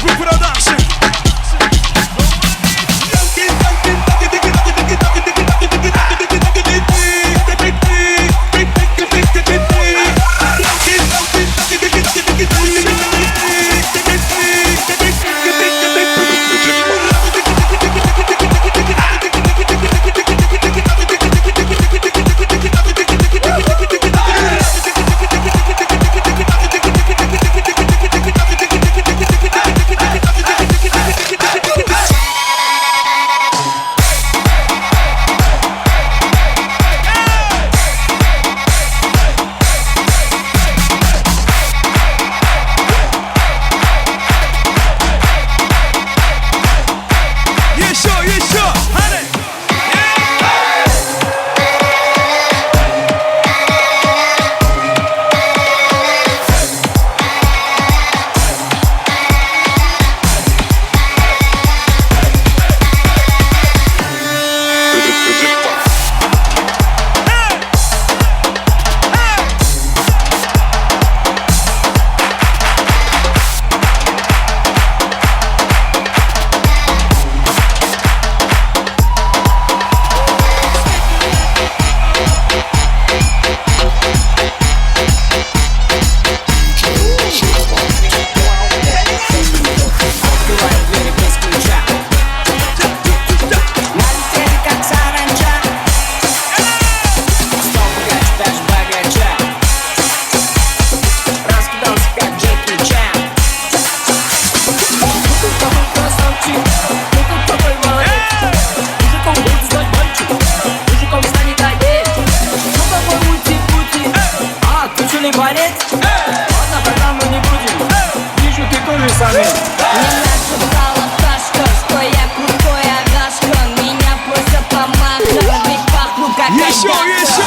Super Production. Еще, еще, hadi. Открываю двери без ключа. Налетели, как саранча. Стал богаче, даже богача. Раскидался, как Джеки Чан. Ну ты какой красавчик, ну ты какой молодец. Мужиком будет знать мальчик, мужиком станет отец. Ну какой ути-пути, а, ты что ли борец? Ладно, программу не будем, вижу, ты тоже самец. Мне нашептала пташка, что я крутой агашка. Меня просят по махам, ведь пахну как Еще, айдаха. еще.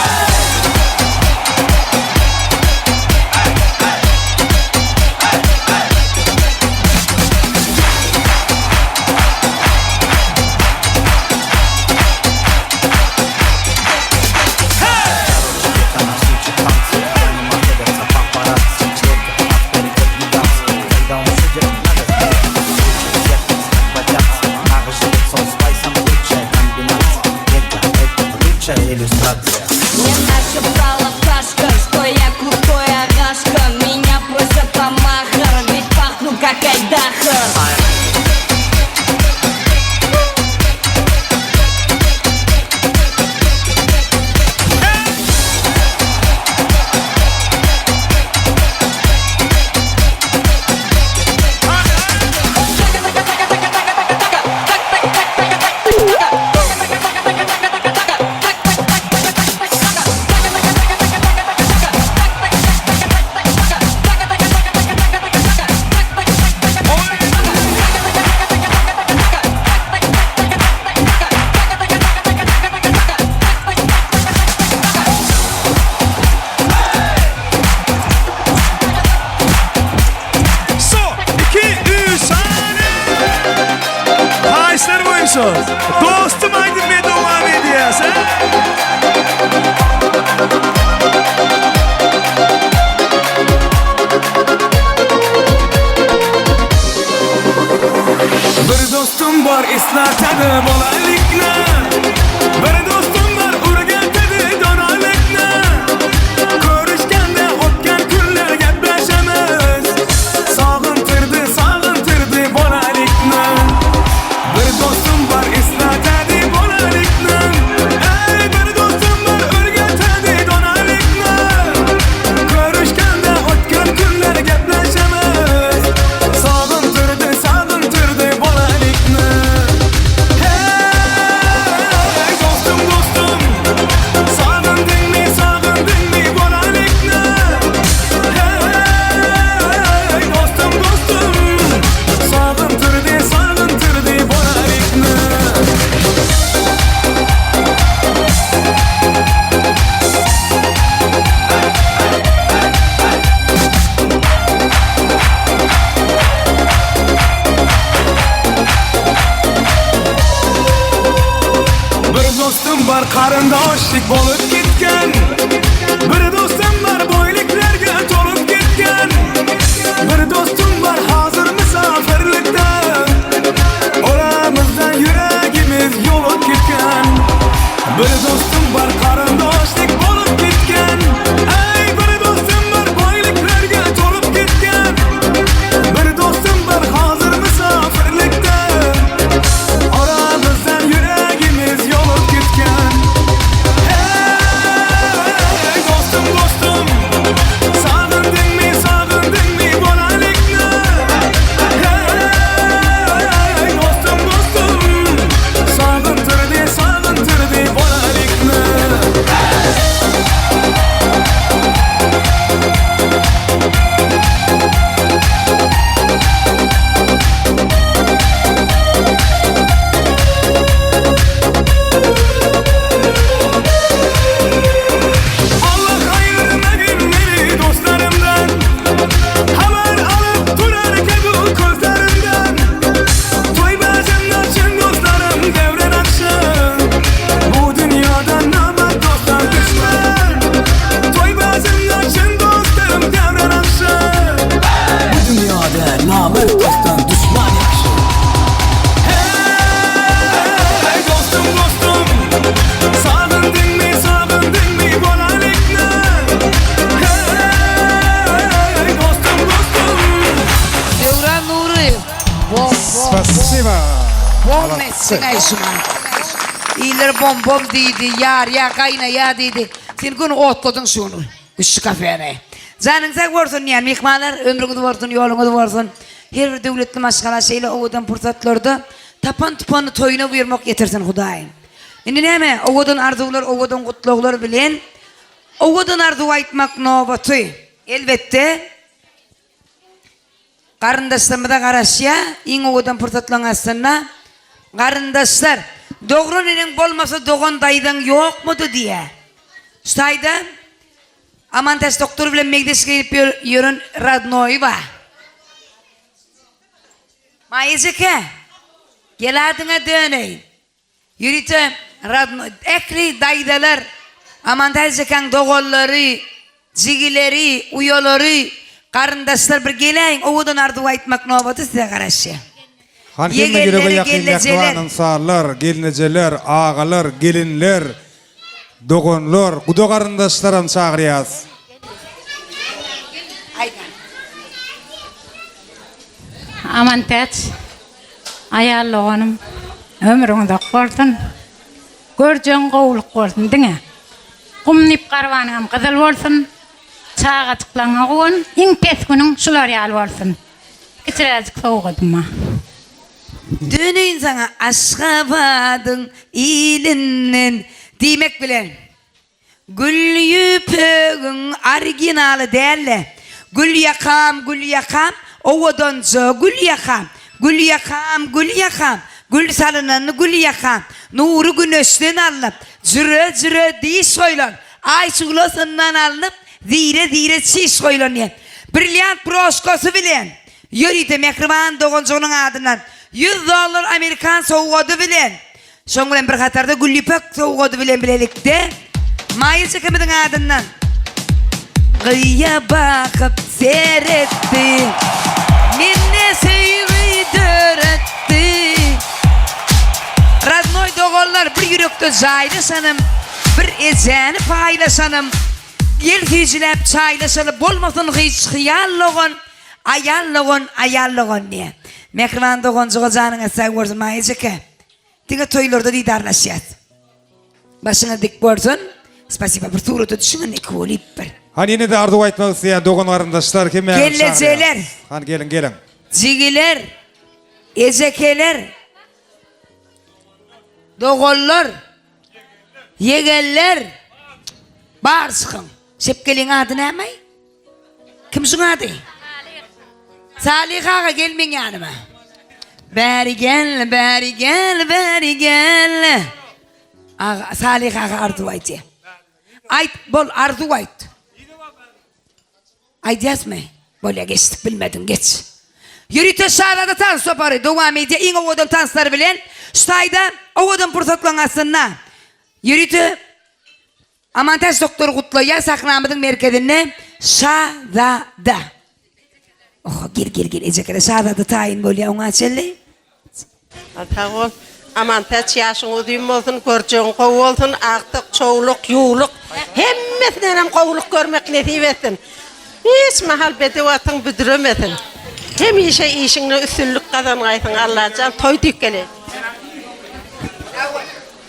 Иллюстрация. Мне нашептала пташка, что я крутой агашка. Меня просят по махам, ведь пахну как айдаха. Son, iki, üç, hadi. Haýsylar boýunça. Dostum aýdyp men dowam edýäs, ha? Bir dostum bar eslatadi bolalikni. Bir dostum bar o'rgatadi donolikni. Ko'rishganda o'tgan kunlar gaplashamiz. Sog'intirdi, sog'intirdi bolalikni. Bir dostum bar eslatadi bolalikni. Ey, bir dostum bar o'rgatadi donolikni. Ko'rishganda o'tgan kunlar gaplashamiz. Sog'intirdi, sog'intirdi bolalikni. Hey, dostum, dostum, sog'indingmi, sog'indingmi bolalikni? Hey, dostum, dostum, sog'intirdi, sog'intirdi bolalikni. Bir dostum bar qarindoshlik bo'lib ketgan. Bir do'stim bor boyliklarga to'lib ketgan. Bir do'stim bor hozir musofirlikda. Gudasy. Bom bom. Spasiba. Bom etsin aý şuňa. Iller bom bom diýdi, ýarýa, gaýnaýa diýdi. Sen göni otladyň şuny. Güçli kafeni. Janyň sag bolsun diýýän myhmanlar, ömrüňiz bolsun, ýoluňyz bolsun. Her bir döwletli maşgala şeýle owadan pursatlarda tapan-tupanyny toýuna buýurmak ýetirsin Hudaýym. Indi näme, owadan arzuwlar, owadan gutlaglar bilen owadan arzuw aýtmak nobaty. Elbetde, Garyndaşlarymyza garaşýar, iň owadan pursatlaryň astynda Garyndaşlar, dogran eneň bolmasa dogan daýzaň ýokmudy diýýär. Şu taýda Amantäç doktor bilen megzeş geýnip ýören radnoýy bar. Maýa ejeke, gel adyňa döneýin. Ýörite radnoý ähli daýzalar, Amantäç ejekaň doganlary, jigileri, uýalary, garyndaşlar bir geläýiň, owadan arzuw aýtmak nobaty size garaşýar. Han hemme ýürege Ýegenleri, ýakyn gelnejeler. mähriban ynsanlar, gelnejeler, agalar, gelinler, doganlar, guda garyndaşlaram çagyrýas. Aýdan. Amantäç Aýal doganym ömrüň uzak bolsun. Görjegiň gowulyk bolsun diňe. Gum diýip garbanyňam gyzyl bolsun. Çagajyklaňa guwan, iň pes günüň şular ýaly bolsun. Kiçiräjik sowgadym bar. Döneýin saňa Aşgabadyň ilinden diýmek bilen. Gül ýüpegiň originaly däl-de, Gül ýakam, gül ýakam, owadanja gül ýakam, Gül ýakam, gül ýakam, gül salynanly gül ýakam, Nury güneşden alnyp, jüre-jüre diş goýlan, Aý şuglasyndan alnyp, zire-zire çiş goýlan diýen brilliant broşkasy bilen, ýörite mähriban doganjygynyň adyndan 100 dollar amerikan sowgady bilen, Şoň bilen bir hatarda Gülýüpek sowgady bilen bilelikde Maýa jekemiziň adyndan Gyýa bakyp seretdi, Mende söýgi döretdi. Radnoý doganlar bir ýürekde jaýlaşanym, Bir ejäni paýlaşanym, Gel süýjüläp çaýlaşaly bolmasyn hiç hyýal dogan, Aýal dogan, aýal dogan diýýär. Mähriban doganjyga janyňyz sag bolsun Maýa jeke. Diňe toýlarda didarlaşýas. Başyňyz dik bolsun. Spasiba bir surata düşüň indi iki bolip bir. Hany ýene-de arzuw aýtmak isleýän dogan garyndaşlar hemmäňizi çagyrýas. Gelnejeler. Hany geliň geliň. Jigiler. Ejekeler. Doganlar. Ýegenler. Bar çykyň. Şepgeliň ady näme? Kim şuň ady? Salyh aga gel meň ýanyma. Bäri gel, bäri gel, bäri gel. Aga, Salyh aga arzuw aýtýar. Aýt, bol, arzuw aýt. Aýdýasmy? Bolýa, geçdik, bilmediň, geç. Ýörite Şazada tans topary dowam edýär iň owadan tanslary bilen. Şu taýda owadan pursatlaryň astynda ýörite Amantäç doktor gutlaýar sahnamyzyň merkezinde Şazada. Oho gel gel gel ejekede Şazada taýyn bolýar oňa çenli. Sag bol. Amantäç ýaşyň uzyn bolsun, görjegiň gowy bolsun, agtyk, çowluk, ýuwluk hemmesindenem gowulyk görmek nesip etsin. Hiç mahal bedew atyň büdremesin. Hemişe işiňde üstünlik gazangaýsyň Allajan toý diýip geleýin.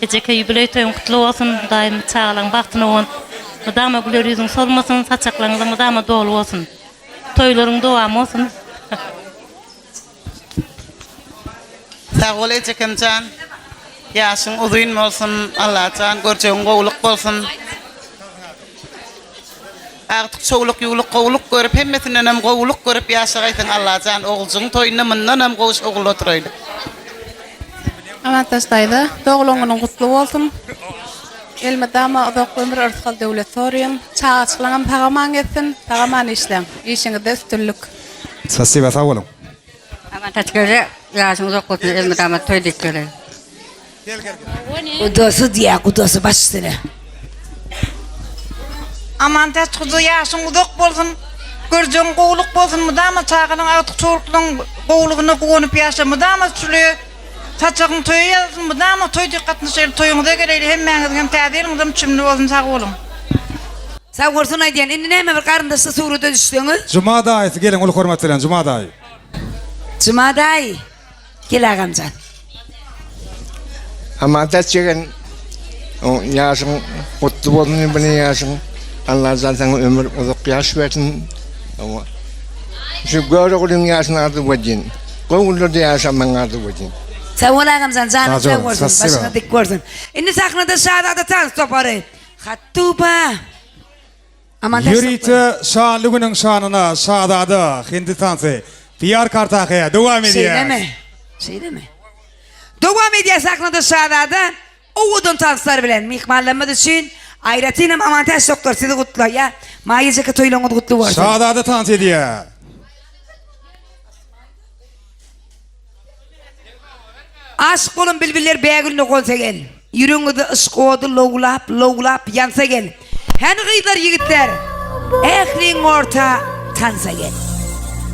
Ejeke ýubileý toýuň gutly bolsun Hudaýym çagalaň bagtyna guwanyp mydama güler ýüzüň solmasyn saçaklaryňyza mydama doly bolsun toýlaryň dowamy bolsun. Sag bol ejekemjan ýaşyň uzyn bolsun Allajan görjegiň gowulyk bolsun agtyk çowluk ýuwluk gowulyk görüp hemmesindenem gowulyk görüp ýaşagaýsyň Allajan oguljygyň toýunda mundanam gowy şowhunly oturaýly. Amantaş daýza, doglan günüň gutly bolsun. Elmydama uzak ömür, yrsgal döwlet soraýan. Çagaçyklaňam sag-aman gezsin, sag-aman işläň. Işiňizde üstünlik. Spasiba sag boluň. Amantaş göle ýaşyň uzak bolsun elmydama toý diýip geleý. Gudasy diýýär, gudasy baş üstüne. Amantäç guda ýaşyň uzak bolsun, görjegiň gowulyk bolsun, mydama çagalaň agtyk çowluklaň gowulygyna guwanyp ýaşa, mydama şuly saçagyň toýa ýazylsyn, mydama toý diýip gatnaşaýly toýuňyza geleýli hemmäňiziňem täze ýylyňyzam çümli bolsun sag boluň. Sag bolsun aýdýan. Indi näme bir garyndaşly surata düşseňiz. Juma daýysy geliň uly hormat bilen Juma daýy. Juma daýy, gel agamjan. Amantäç ýegen ýaşyň gutly bolsun ýübüne ýaşyň Allajan saňa ömür uzak ýaş bersin. Şu Göroglyň ýaşyny arzuw edýin. Gowy günlerde ýaşamagyňy arzuw edýin. Sag bol agamjan janyň sag bolsun başyňyz dik bolsun. Indi sahnada Şazada tans topary. Hattuba. Ýörite şanly günüň şanyna Şazada hindi tansy PR kartaky dowam edýär. Şeýlemi? Şeýlemi? Dowam edýär sahnada Şazada owadan tanslar bilen myhmanlarymyz üçin aýratynam Amantäç doktor sizi gutlaýar. Maýa jeke toýlaryňyz gutly bolsun. Şazada tans edýär. Aşyk bolan bilbiller bägülüne gonsa gel. Ýüregiňizde yşk ody lowlap, lowlap ýansa gel. Häni gyzlar, ýigitler, ähliň orta tansa gel.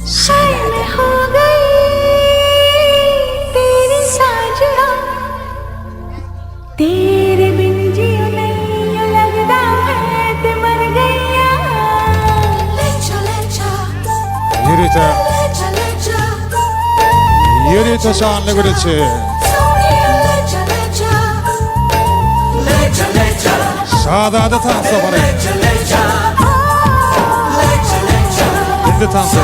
Şazada. Ýörite Ýörite şanly gün üçin. Şazada tans topary. Hindi tansy.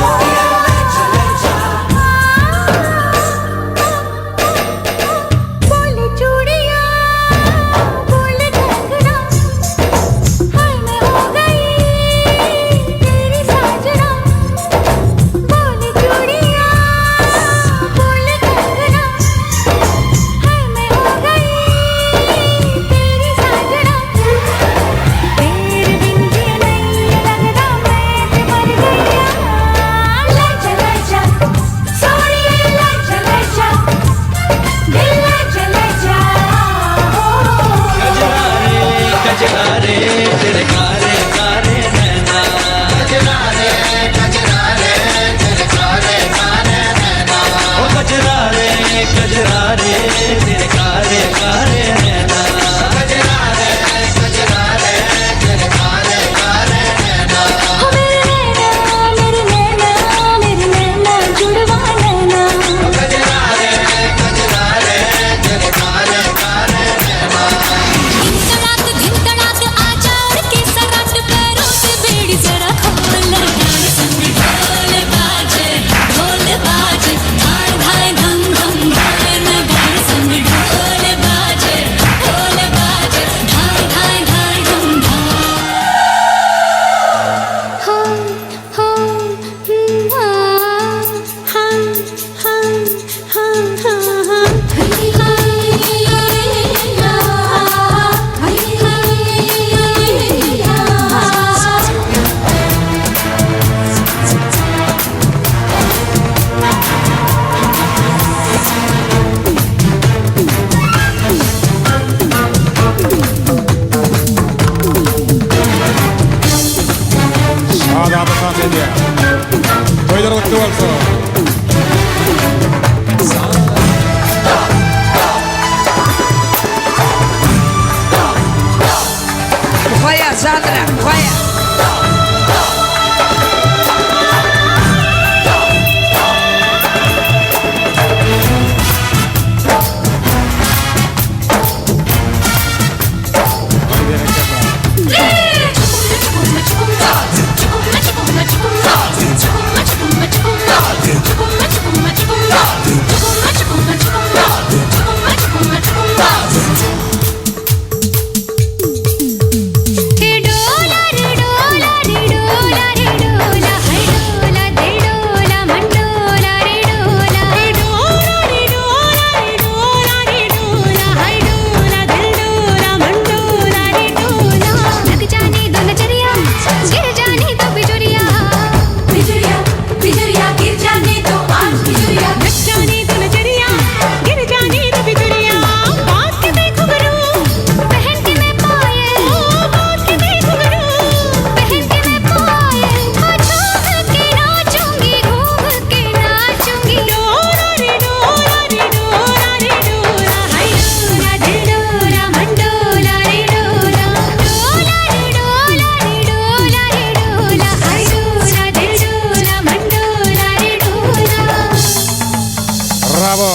Bravo!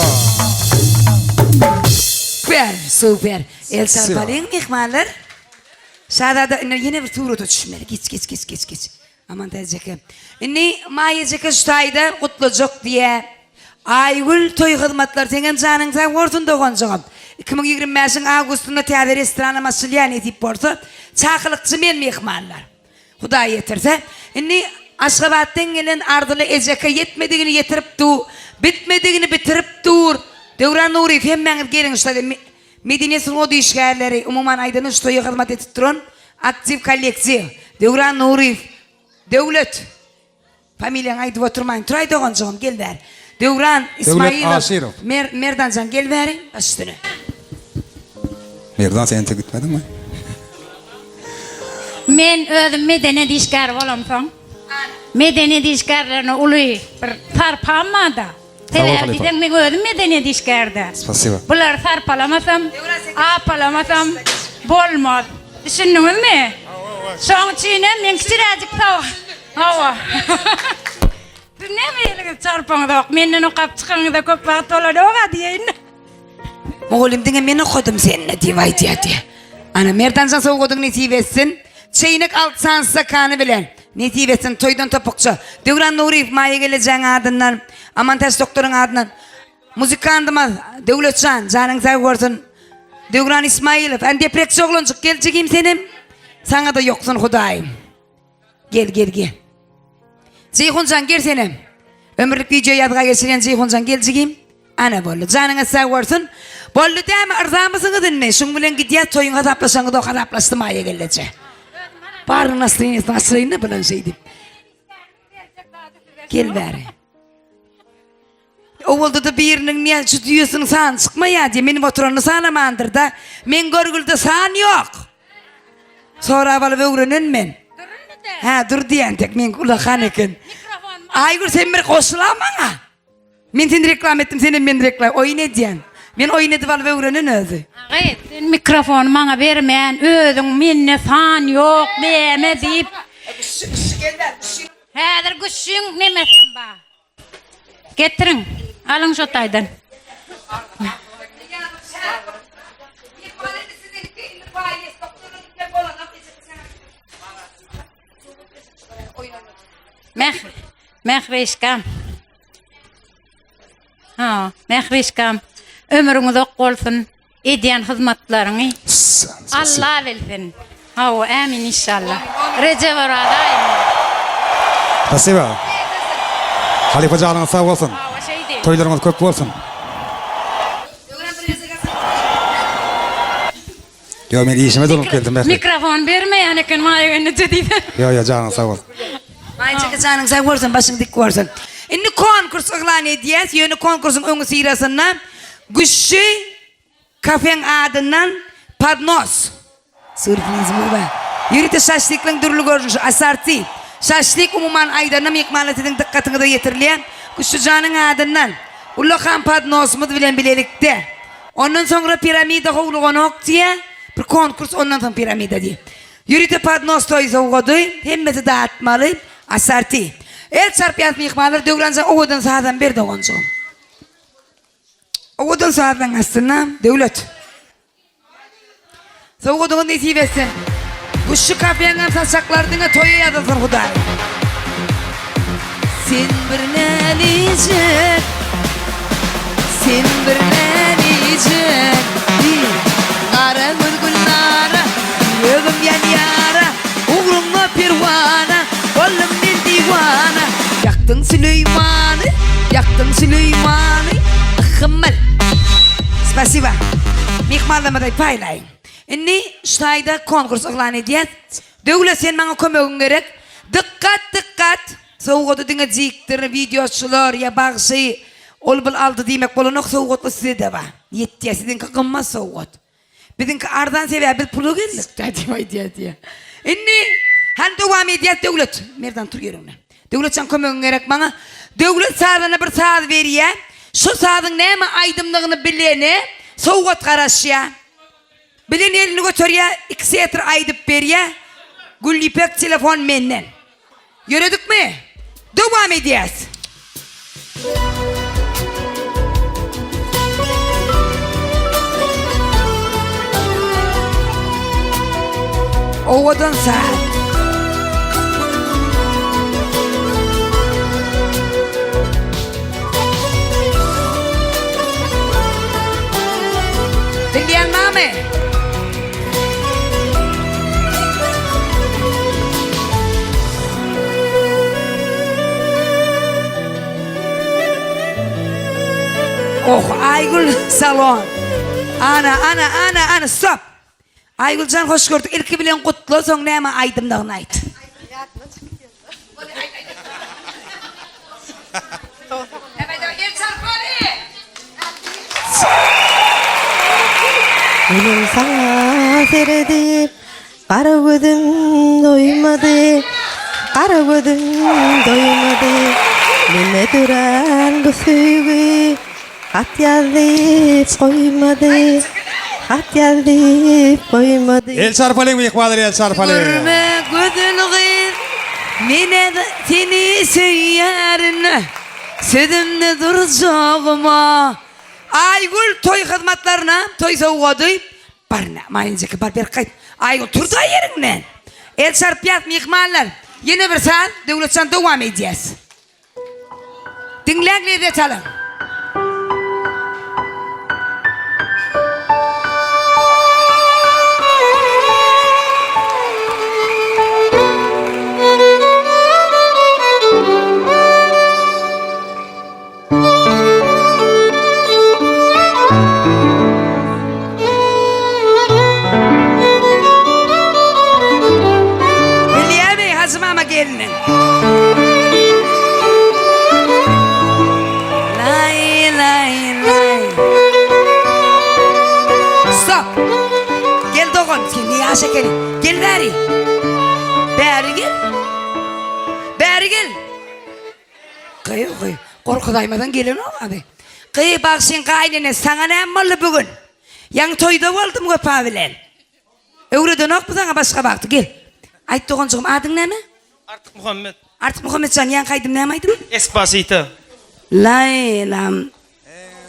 Super, super. El çarpalyň myhmanlar. Şazada indi ýene bir surata düşmeli. Geç, geç, geç, geç, geç. Aman täjeke. Indi Maýa jeke şu taýda gutlajak diýä. Aýgül toý hyzmatlar seňem janyň sag bolsun doganjygym. 2025-iň awgustynda täze restoranam açylýar nesip bolsa. Çakylykçy men myhmanlar. Hudaý ýetirse. Indi Aşgabatdan gelen Arzyly ejeke ýetmedigini ýetirip dur, bitmedigini bitirip dur. Döwran Nuryýew hemmäňiz geliň şu taýda medeniýet sungat işgärleri, umuman aýdanda şu toýa hyzmat edip duran aktiw kollektiw. Döwran Nuryýew, Döwlet. Familiýaňy aýdyp oturmaýyn. Turaý doganjygym gel bäri. Döwran Ismaýylow. Aşyrow. Mer Merdanjan gel bäri baş üstüne. Merdan sen entek gitmediňmi? Men özüm medeniýet işgäri bolamsoň, medeniýet işgärlerine uly bir sarpam bar-da. Sebäbi diýseň meň özüm medeniýet işgäri-dä. Spasiba. Bulary sarpalamasam, apalamasam bolmaz. Düşündiňizmi? Şoň üçinem meň kiçiräjik saw Hawa. Siz näme eliňizi çarpaňyzok? Menden okap çykanyňyza köp wagt bolanok-a diýeýin. Mugallym diňe men okadym sende diýip aýdýar diýýär. Ana Merdanjan sowgadyň nesip etsin. Çeýnek alty sany stakany bilen. Nesip etsin toýdan topukça. Döwran Nuryýew Maýa gelejäň adyndan, Amantäç doktoryň adyndan. Muzykandymyz Döwletjan janyň sag bolsun. Döwran Ismaýylow, än deprekçi oglanjyk gel jigim senem. Saňa-da ýoksun Hudaýym. Gel gel gel. Jeýhunjan gel senem. Ömürlik wideo ýazga geçirýän Jeýhunjan gel jigim. Ana boldy. Janyňyz sag bolsun. Boldy dämi yrzamysyňyz indi? Şuň bilen gidýäs toýuň hasaplaşaňyzok hasaplaşdy Maýa gelneje. Baryň nastroýeniýasyny gaçyraýyn-da bulan şeýdip. Gel bäri. Owalda-da biriniň näme şu düýesiniň sany çykmaýar diýip, meniň oturanyny sanamandyr-da. Men görgülde san ýok. Sorap alyp öwrenen men. Hä, dur diýen tek meňki ulakan eken. Aýgül sen bir goşula maňa. Men seni reklama etdim, senem meni reklama. Oýun edýän. Men oýun edip alyp öwrenen özi. Gyz, sen mikrofony maňa bermän, özüň mende san ýok, näme diýip. Häzir güçjüň nemesem bar. Getiriň, alyň şo taýdan. Mähri, Mährişkam. Ha, Mährişkam, ömrüň uzak bolsun. Edýän hyzmatlaryňy Alla bilsin. Hawa, ämin inşallah. Rejep Oraz aýynda. Spasiba. Halypa janyňyz sag bolsun. Toýlaryňyz köp bolsun. Ýo men işime dolanyp geldim Mähri. Mikrofon bermeýän eken Maýa gelneje diýse. Ýo ýo janyň sag bolsun. Maýa janyň sag bolsun, başyň dik bolsun. Indi konkurs yglan edýäs, ýöne konkursyň öňüsyrasynda Güçji kafeň adyndan podnos. Sýurprizimiz bar. Ýörite şaşlikleň dürli görnüşi, assorti. Şaşlik umuman aýdanda myhmanlar siziň dykgatyňyza ýetirilýär. Güçji janyň adyndan ullakan podnosymyz bilen bilelikde. Ondan soňra piramida howluganok diýýär. Bir konkurs ondan soň piramida diýýär. Ýörite podnos toý sowgady, hemmesi datmaly, assorti. El çarpýas myhmanlar Döwranjan owadan sazam ber doganjygym. Owadan sazlaň astynda Döwlet. Sowgadyňyz nesip etsin. Guşçy kafeňem saçaklary diňe toýa ýazylsyn Hudaý. Sen bir nälijek Sen bir nälijek Diý Gara göz Gülnara Ýüregim ýanýara Ugruňda perwana Boldum men diwana Ýakdyň Süleýmany Ýakdyň Süleýmany Yhhymmyl Spasiba Myhmanlarymyza paýlaýyň. Indi şu taýda konkurs yglan edýäs. Döwlet sen maňa kömegiň gerek. Dykgat dykgat! Sowgady diňe jikdir, wideoçylar ýa bagşy ol bul aldy diýmek bolanok sowgatly sizede bar. Ýetýär siziňki gymmat sowgat. Biziňki arzan sebäbi biz pula geldik-dä diýip aýdýar diýýär. Indi hany dowam edýäs Döwlet. Merdan tur ýeriňden. Döwletjan kömegiň gerek maňa. Döwlet sazanda bir saz berýär. Şo sazyň näme aýdymdygyny bilene sowgat garaşýar. Bilen elini göterýär, iki setir aýdyp berýär. Gülýüpek telefon menden. Ýöredikmi? Dowam edýäs. Owadan saz. Bilýän barmy? Oh, Aýgül salon. Ana, ana, ana, ana, stop. Aýgüljan hoş gördük. Ilki bilen gutla, soň näme aýdymdygyny aýt. Menem saňa seredip, gara gözüm doýmady, Gara gözüm doýmady. Mende dörän bu söýgi hat ýaz diýip goýmady, Hat ýaz diýip goýmady. El çarpalyň myhmanlar el çarpalyň. Görme gözel gyz, men-ä seni söýýärin, Sözümde durjagyma. Aýgül toý hyzmatlaryna toý sowgady Bar maýynjyky bar berk gaýt. Aýgül turda ýeriňden. El çarpýas myhmanlar. Ýene bir saz Döwletjan dowam edýäs. Diňläň lezzet alyň. Bilýämi Hajy mama gelniň. Laý laý laý. Stop. Gel dogan, sen ne ýaş ekeniň. Gel bäri. Bäri gel. Bäri gel. Gyý, gyý, gorkuzaýmadan gelenok abi. Gyý, bagşyň gaýynene saňa näme boldy bu gün? Ýaňy toýda boldum Wepa bilen. Öwredenokmy saňa başga bagty? Gel. Aýt doganjygym, adyň näme? Artykmuhammet. Artykmuhammet jan, ýaňky aýdym näme aýdym? Espasito. Laýlam.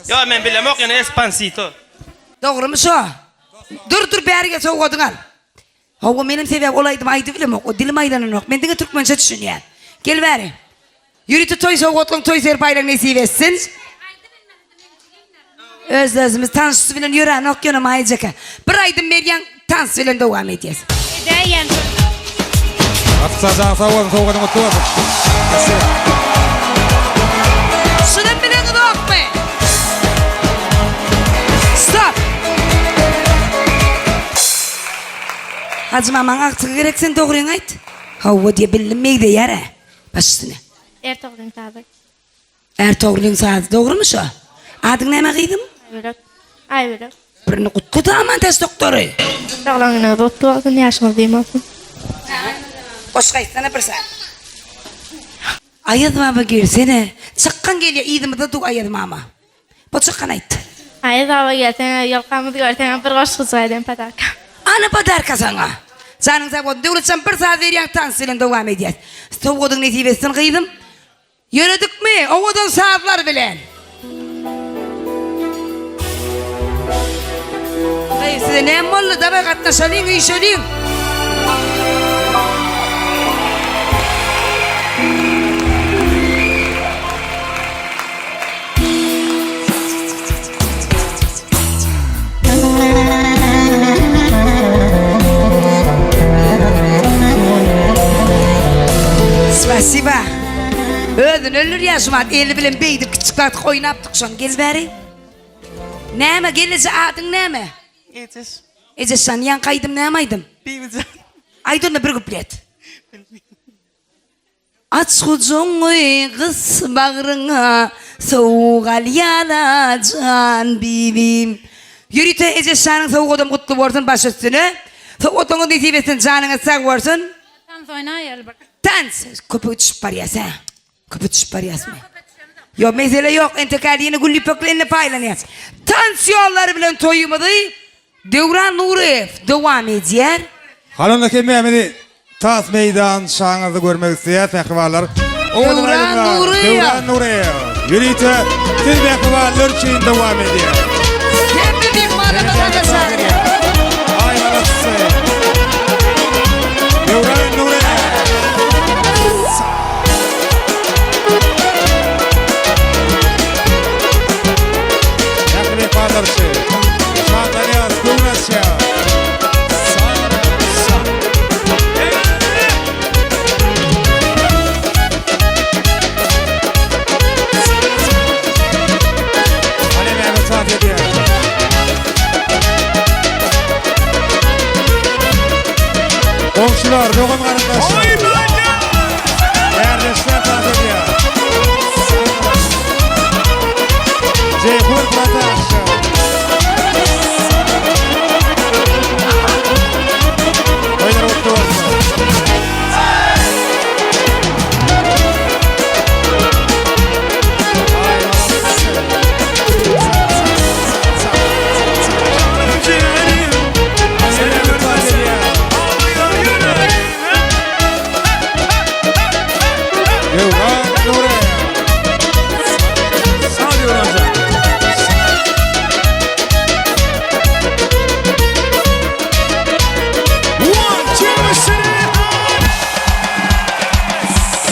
Ýok, men bilemok, ýöne Espansito. Dogrymy şo? Dur, dur, bäri gel, sowgadyňy al. Hawa menem sebäbi ol aýdymy aýdybilemok o dilim aýlananok men diňe türkmençe düşünýän gel bäri ýörite toý sowgatlaň toý serpaýlaň nesip etsin öz özümiz tanşysy bilen ýöränok ýöne maýjaka bir aýdym berýäň tans bilen dowam edýäs. Edäýen. Artykjan janyň sag bolsun sowgadyň gutly bolsun. Şunam bileňizokmy? Stop. Hajy mamaň agtygy gerek sen dogryňy aýt. Hawa diýe bildim megzeýär-ä. Baş üstüne. Ärtogrulyň sazy. Ärtogrulyň sazy dogrymy şo? Adyň näme gyzym? Aýbölek. Aýbölek. Birini gutla-da Amantäç doktory. Doglan günüňiz gutly bolsun, ýaşyňyz uzyn bolsun. Goşgy aýtsana bir zat. Aýaz baba gelsene. Çykgyn gelýär yzymyzda dur Aýaz mama. Bu çykan aýt. Aýaz baba gelsene ýolkamyzy görsene bir goşgujyk aýdaýyn podarka. Ana podarka saňa. Janyň sag bolsun. Döwletjan bir saz berýäň tans bilen dowam edýäs. Sowgadyň nesip etsin gyzym. Ýöredikmi owadan sazlar bilen. Gyz size näme boldy daway gatnaşalyň üýşeliň. Spasiba. Özüni öldürýär şu wagt eli bilen beýdip kiçjik wagt oýnapdyk şony gel bäri. Näme gelneje adyň näme? Ejeş. Ejeşjan ýaňky aýdym näme aýdym? Bibijan. Aýt onda bir kuplet. Aç gujagyňy gys bagryňa, Sowuk alýala jan bibim. Ýörite Ejeşanyň sowgadam gutly bolsun baş üstüne. Sowgatlaryňyz nesip etsin janyňyz sag bolsun. Tans oýnaýaly bir. Tans! Köpe düşüp barýas hä. Köpe düşüp barýasmy? Ýok mesele ýok entek häli ýene gül ýüpekli indi paýlanýas. Tans ýollary bilen toýumyzy Döwran Nuryýew dowam edýär. Hany onda hemmämizi tas meýdançaňyzda görmek isleýäs mähribanlar. Owadan Döwran aýdymlar Nuryýew. Döwran Nuryýew ýörite siz mähribanlar üçin dowam edýär. Hemme myhmanlarymyzy sahna çagyrýar. Aý galasy. Lukmanlar üçin. Şatlanýas, göwün açýas. Hany näme tans edýär? Goňşular, dogan garyndaşlar. Kärdeşler tans edýär. Jeýhun production. Toýlar gutly bolsun.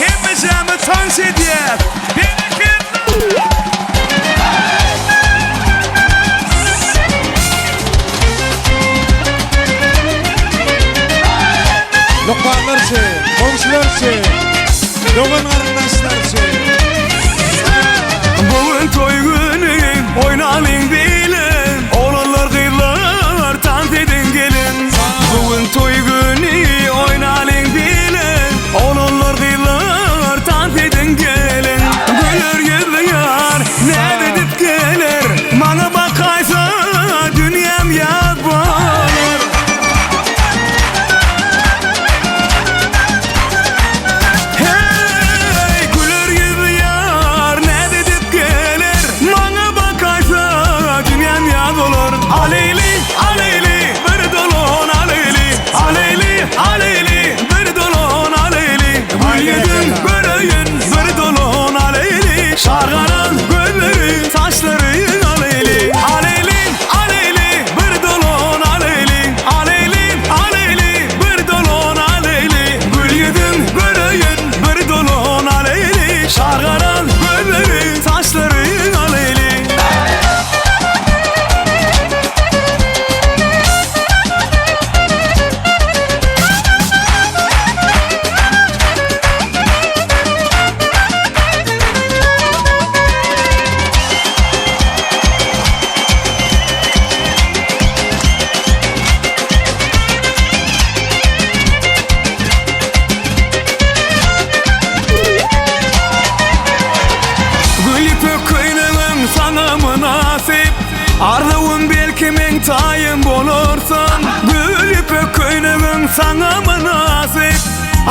Hemmejämi tans edýär. Berekella! Lukmanlar üçin, goňşular üçin, dogan-garyndaşlar üçin. Bu gün toý güni, oýnalyň bile, Oglanlar, gyzlar, tans ediň geliň. Bu gün toý güni, oýnalyň bile, Oglanlar, gyzlar, tans ediň geliň. Güler ýüzli ýar, näz edip geler, Maňa bakaýsa, dünýäm ýaz bolar. Heý, güler ýüzli ýar, näz edip geler, Maňa bakaýsa, dünýäm ýaz bolar. Aleli, aleli, bir dolan aleli, Aleli, aleli, bir dolan aleli, Gül ýüzün göreýin, bir dolan aleli, Şargaran gözleri, saçlary aleli, Aleli, aleli, bir dolan aleli, Aleli, aleli, bir dolan aleli, Gül ýüzün göreýin, bir dolan aleli, Şargaran gözleri, saçlary aleli. Gül ýüpek köýnegim saňa mynasyp, Arzuwym belki meň taýym bolarsyň. Gül ýüpek köýnegim saňa mynasyp,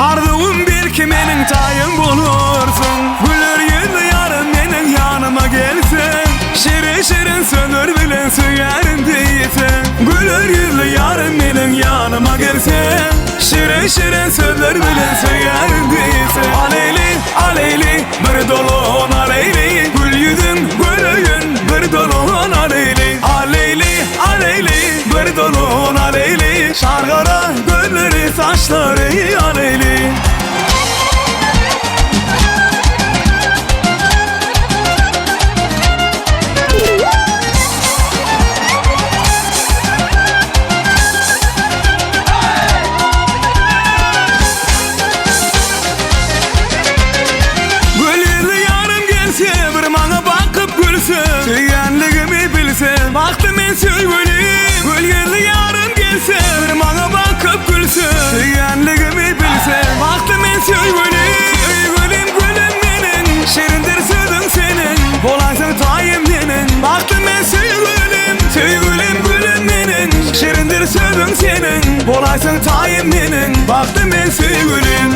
Arzuwym belki meniň taýym bolarsyň. Güler ýüzli ýarym meniň ýanyma gelseň, Şirin-şirin sözler bilen söýerin diýseň. Güler ýüzli ýarym meniň ýanyma gelseň, Şirin-şirin sözler bilen söýerin diýseň. Aleli, aleli, bir dolan aleli, Gül ýüzüň göreýin, bir dolan aleli. Aleli, aleli, bir dolan aleli, Şar gara gözleri, saçlary aleli. Gül ýüzli ýarym gelse, bir maňa bakyp gülse, Söýýänligimi bilse, bagtly men söýgülim. Gül ýüzli ýarym gelse, bir maňa bakyp gülse, Söýýänligimi bilse, bagtly men söýgülim. Söýgülim gülüm meniň, şirindir sözüň seniň, Bolaýsaň taýym meniň, bagtly men söýgülim. Söýgülim gülüm meniň, şirindir sözüň seniň, Bolaýsaň taýym meniň, bagtly men söýgülim.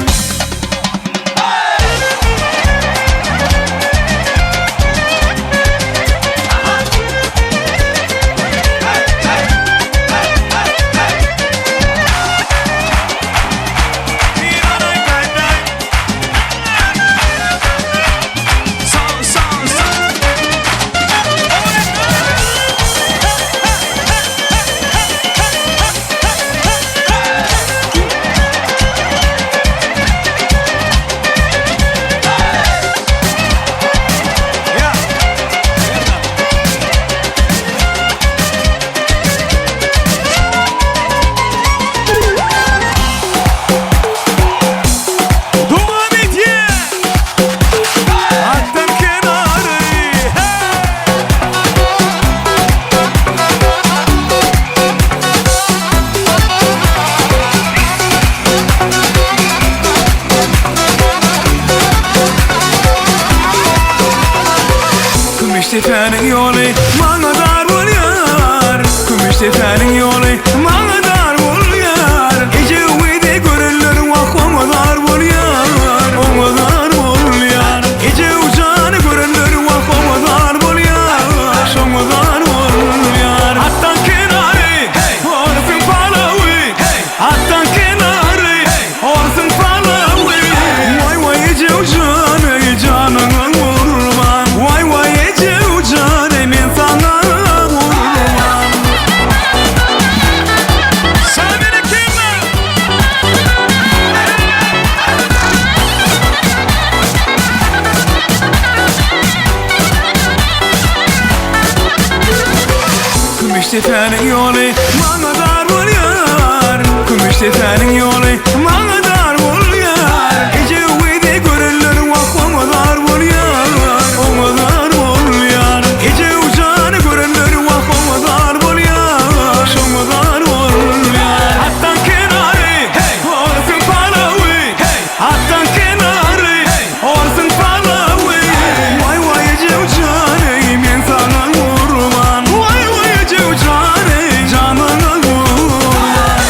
depäniň ýoly maňa dar bolýar Kümüş depäniň ýoly maňa dar bolýar Eje gyzy görenler wah oňa zar bolýar Oňa zar bolýar Eje jany görenler wah oňa zar bolýar Şoňa zar bolýar Atdan kenary hey Orsuň palawy hey Atdan kenary hey Orsuň palawy Waý waý eje jany janyňa gurban Waý waý eje jany men saňa gurban Sen meni kime? Kümüş depäniň ýoly maňa dar bolýar Kümüş depäniň ýoly maňa dar bolýar Eje gyzy görenler wah oňa zar bolýar Oňa zar bolýar Eje jany görenler wah oňa zar bolýar Şoňa zar bolýar Atdan kenary hey Orsuň palawy hey Atdan kenary hey Orsuň palawy Waý waý eje jany men saňa gurban Waý waý eje jany janyňa gurban.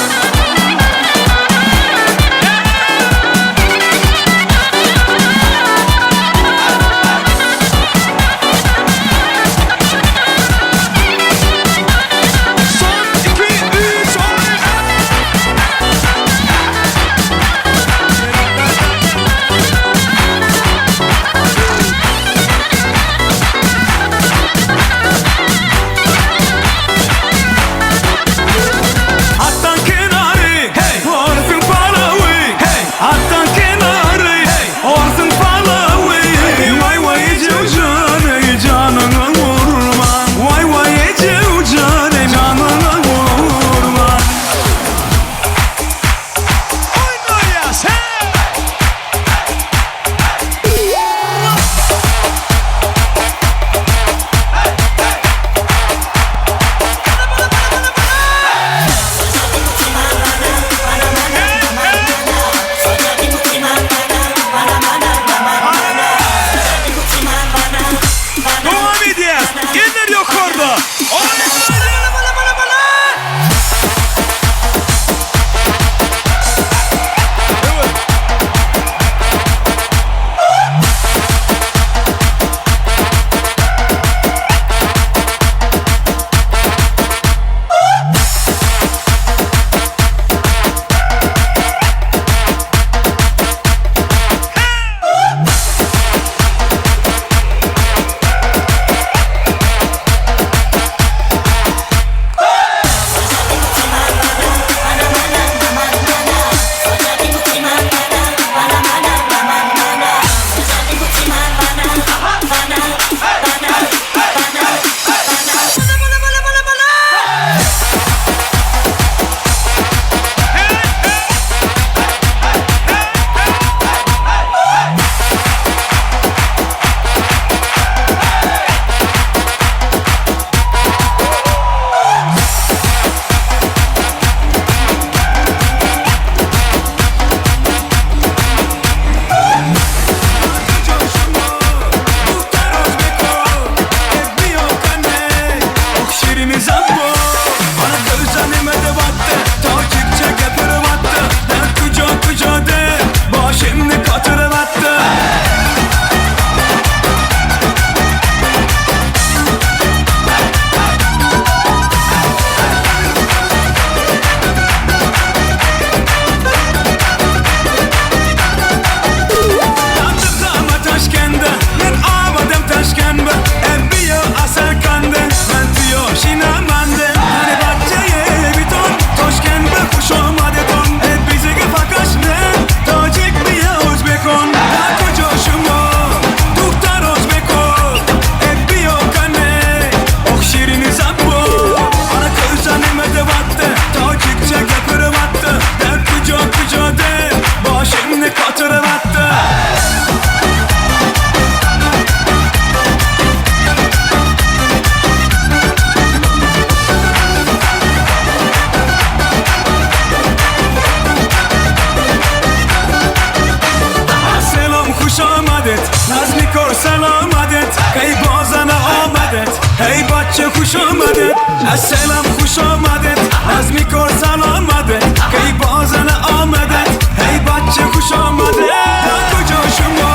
Hey bachche khush omadit Assalam khush omadit Azmi kor salomadit Kay bozana omadit Hey bachche khush omadit Da kujo shumo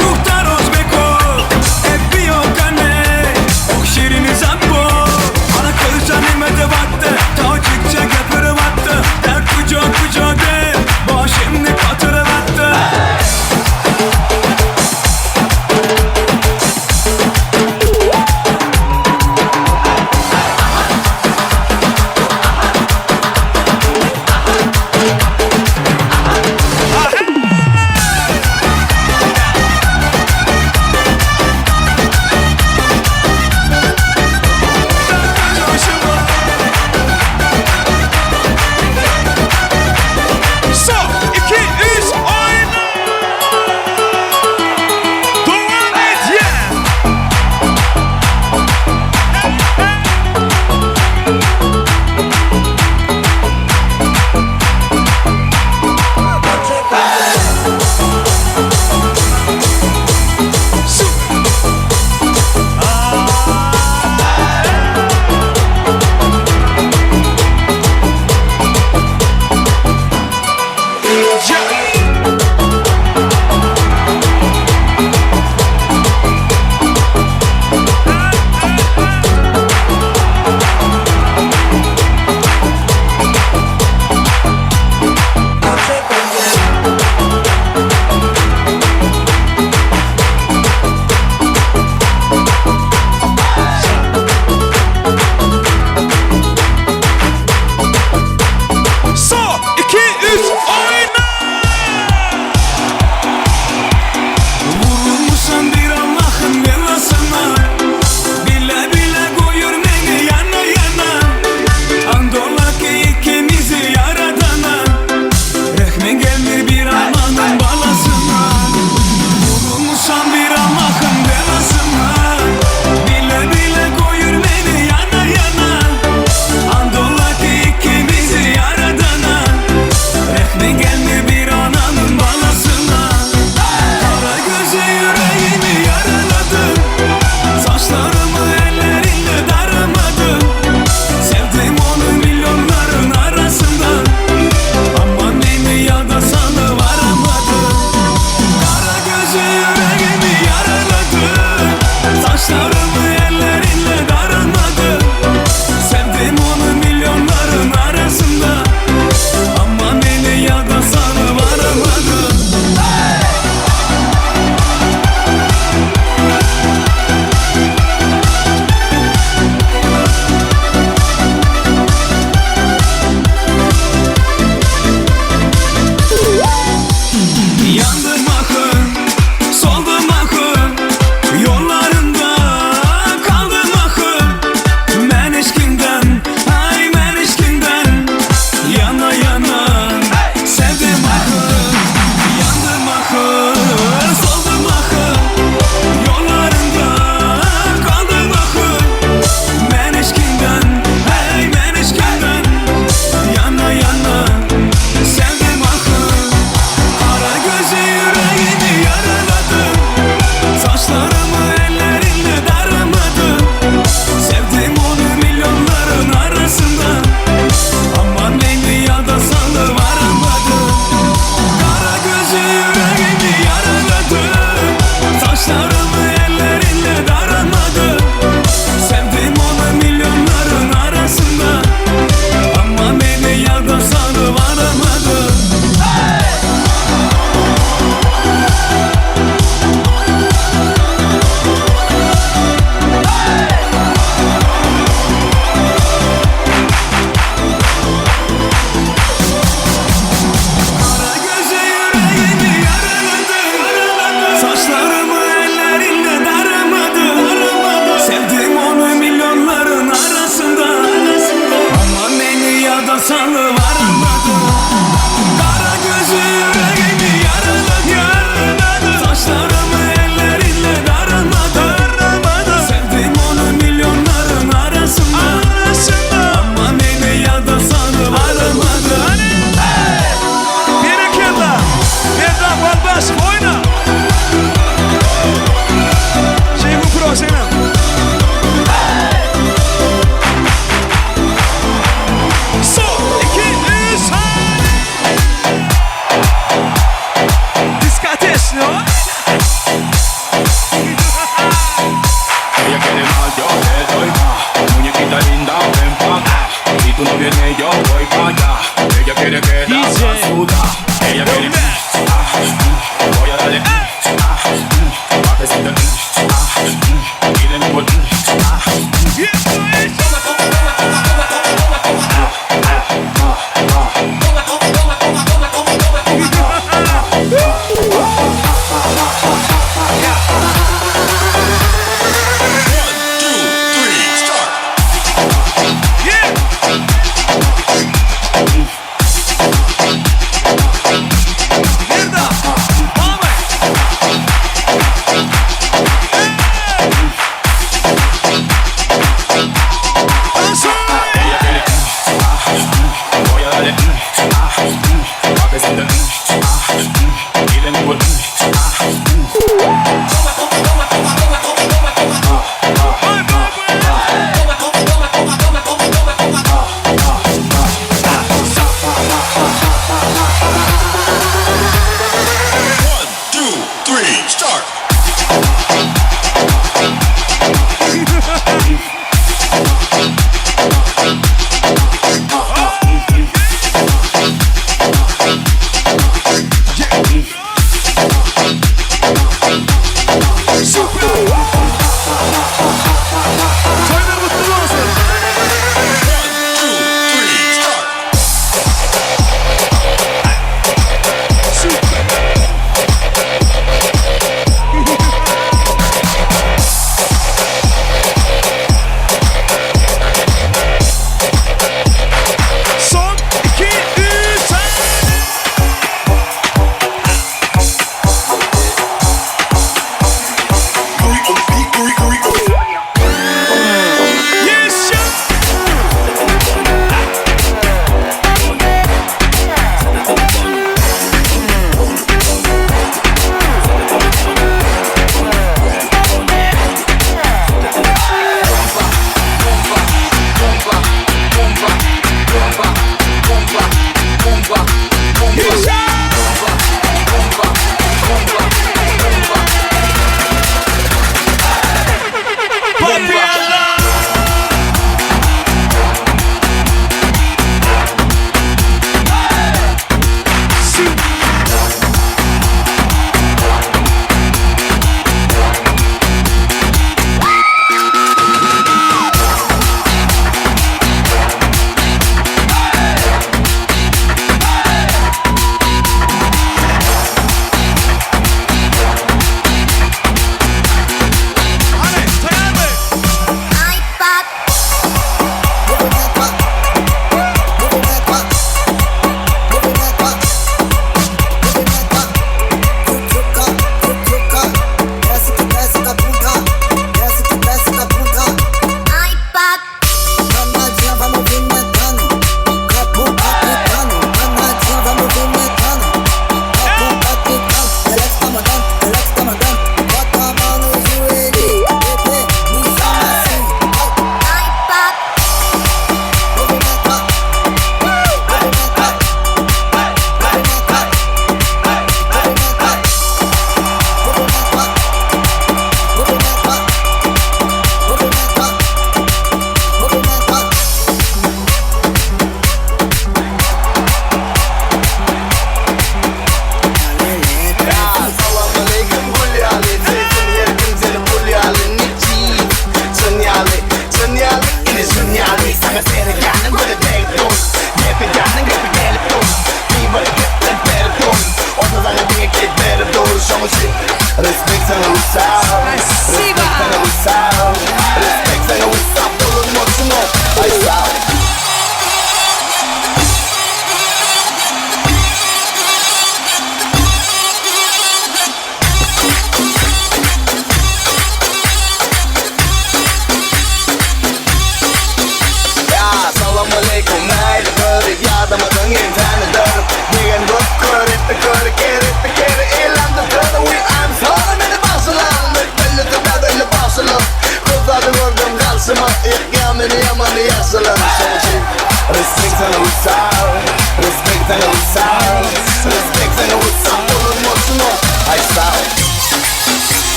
Dukhtar o'zbeko Ebbiyo kane Oh shirin zambo Ana qilcha nima devatte Tojikcha gapiryapti Da kujo kujo deb Boshimni qotiryapti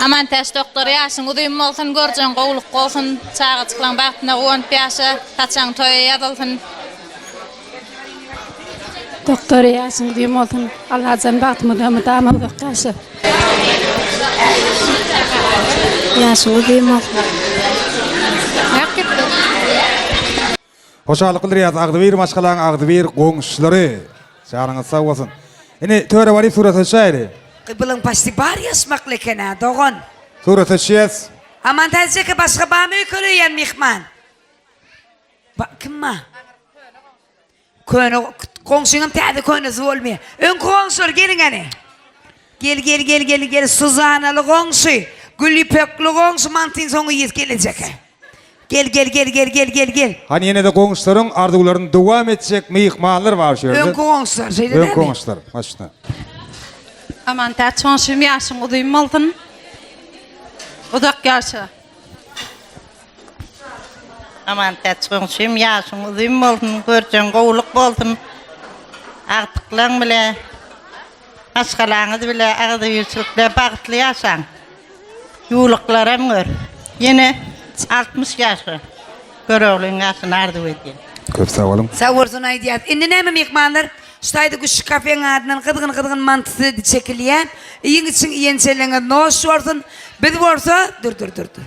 Amantäç doktor ýaşyň uzyn bolsun görjeň gowluk bolsun çagajyklaň bagtyna guwanyp ýaşa saçaň toýa ýazylsyn. Doktor ýaşyň uzyn bolsun Allajan bagtymyzda mydama uzak ýaşa. Ýaşyň uzyn bolsun. Hoşallyk bildirýäs agzybir maşgalaň agzybir goňşulary. Janyňyz sag bolsun. Indi töre baryp surata düşäýeli. Gybylyň paçti bar ýaşmakly eken-ä, dogan. Surata düşýäs. Amantäç eke başga barmy öýkeleýän myhman? Ba, kim bar? Köne goňşyňam täze könesi bolmaýar. Öňki goňşular geliň hany. Gel gel gel gel gel Suzanaly goňşy, gül ýüpekli goňşy mantyň soňy iýesi gelejek. Gel gel gel gel gel gel gel. Hany ýene-de goňşularyň arzuwlaryny dowam etjek myhmanlar bar şu ýerde. Öňki goňşular şeýle dälmi? Öňki goňşular başda. Amantäç goňşym ýaşyň uzyn bolsun. Uzak ýaşa. Amantäç goňşym ýaşyň uzyn bolsun, görjeň gowulyk bolsun. Agtyklaň bile, maşgalaňyz bile agzybirçilikde bagtly ýaşaň. Ýuwluklaram gör. Ýene 60 ýaşa. Göroglyň ýaşyny arzuw edýän. Köp sag boluň. Sag bolsun aýdýas. Indi näme myhmanlar? Şu taýda Güşi kafeň adyndan gyzgyn-gyzgyn manty size çekilýär. Iýiň içiň iýen çelleňiz noş bolsun. Biz bolsa dur dur dur dur.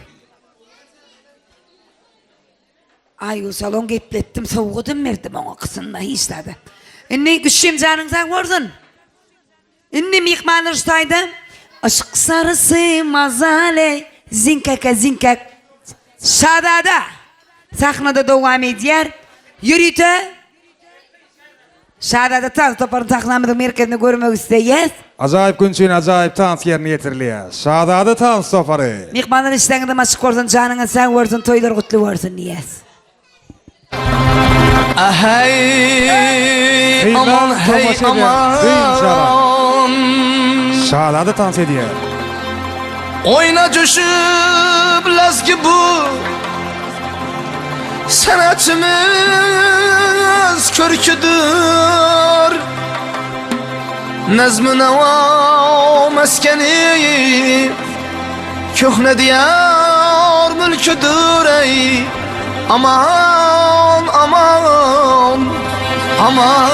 Aýgül salon gepletdim sowgadam berdim oňa gysynma hiç zada. Indi Güşim janyň sag bolsun. Indi myhmanlar şu taýda Yşk sarysy mazaly zinkaka zinkak Şazada sahnada dowam edýär. Ýörite Şazada tans toparyny sahnamyzyň merkezinde görmek isleýäs. Ajaýyp gün üçin ajaýyp tans ýerine ýetirilýär. Şazada tans topary. Myhmanlar işleriňizem açyk bolsun, janyňyz sag bolsun, toýlar gutly bolsun diýýäs. Hey aman hey aman Şazada tans edýär. Oyna düşüp lezgi bu Sanatımız körküdür Nazmı neva meskeni Köhne diyar mülküdür ey Aman aman aman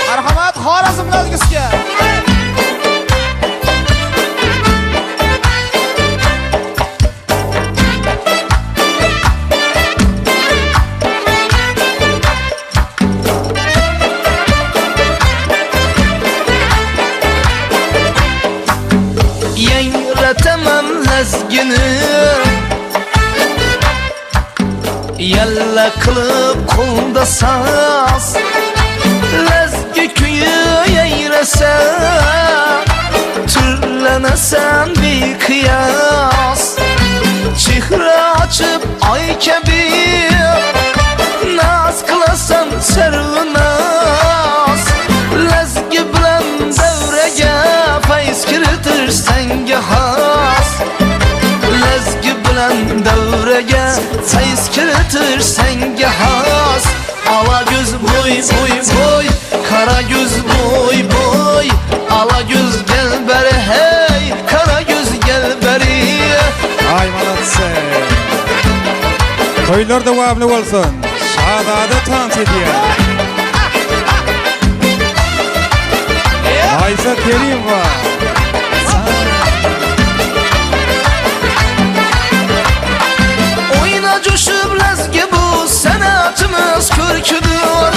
Marhamat Xorazm lazgisiga. Yangrataman lazgini Yalla qilib qo'lda saz Lazgi kuyi yayrasa Turlanasan beqiyos Chehra ochib oy kabi Naz qilasan sarvinoz Lazgi bilan davraga fayz kiritir senga xos Lazgi bilan davraga fayz kiritir senga xos Ala göz boy boy boy Kara göz boy boy Ala göz gel beri hey Kara göz gel beri Aý maladse. Toýlar dowamly bolsun. Şazada tans edýär. Aýsa Kerimowa. Oyna coşup lezgi bu sanatımız körküdür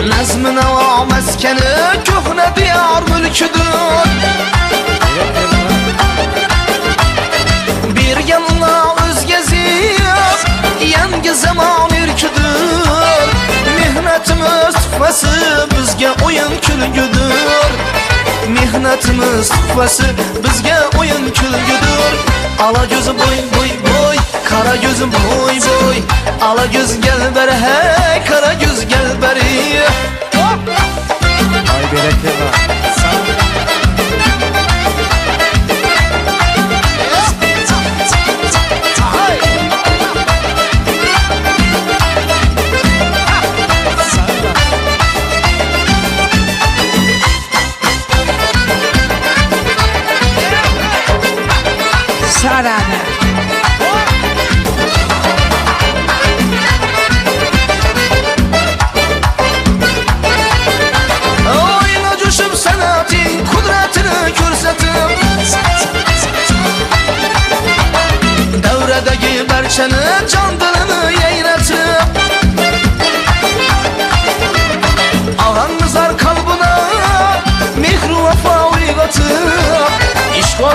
Nazmı neva meskeni köhne diyar mülküdür Bir yanına özgezi Yangi zaman erkidir Mehnetimiz tuhfasi bizga o'yin kulgudir Mehnetimiz tuhfasi bizga o'yin kulgudir Ala gözüm boy boy boy Kara gözüm boy boy Ala göz gel beri hey Kara göz gel beri Aý berekella.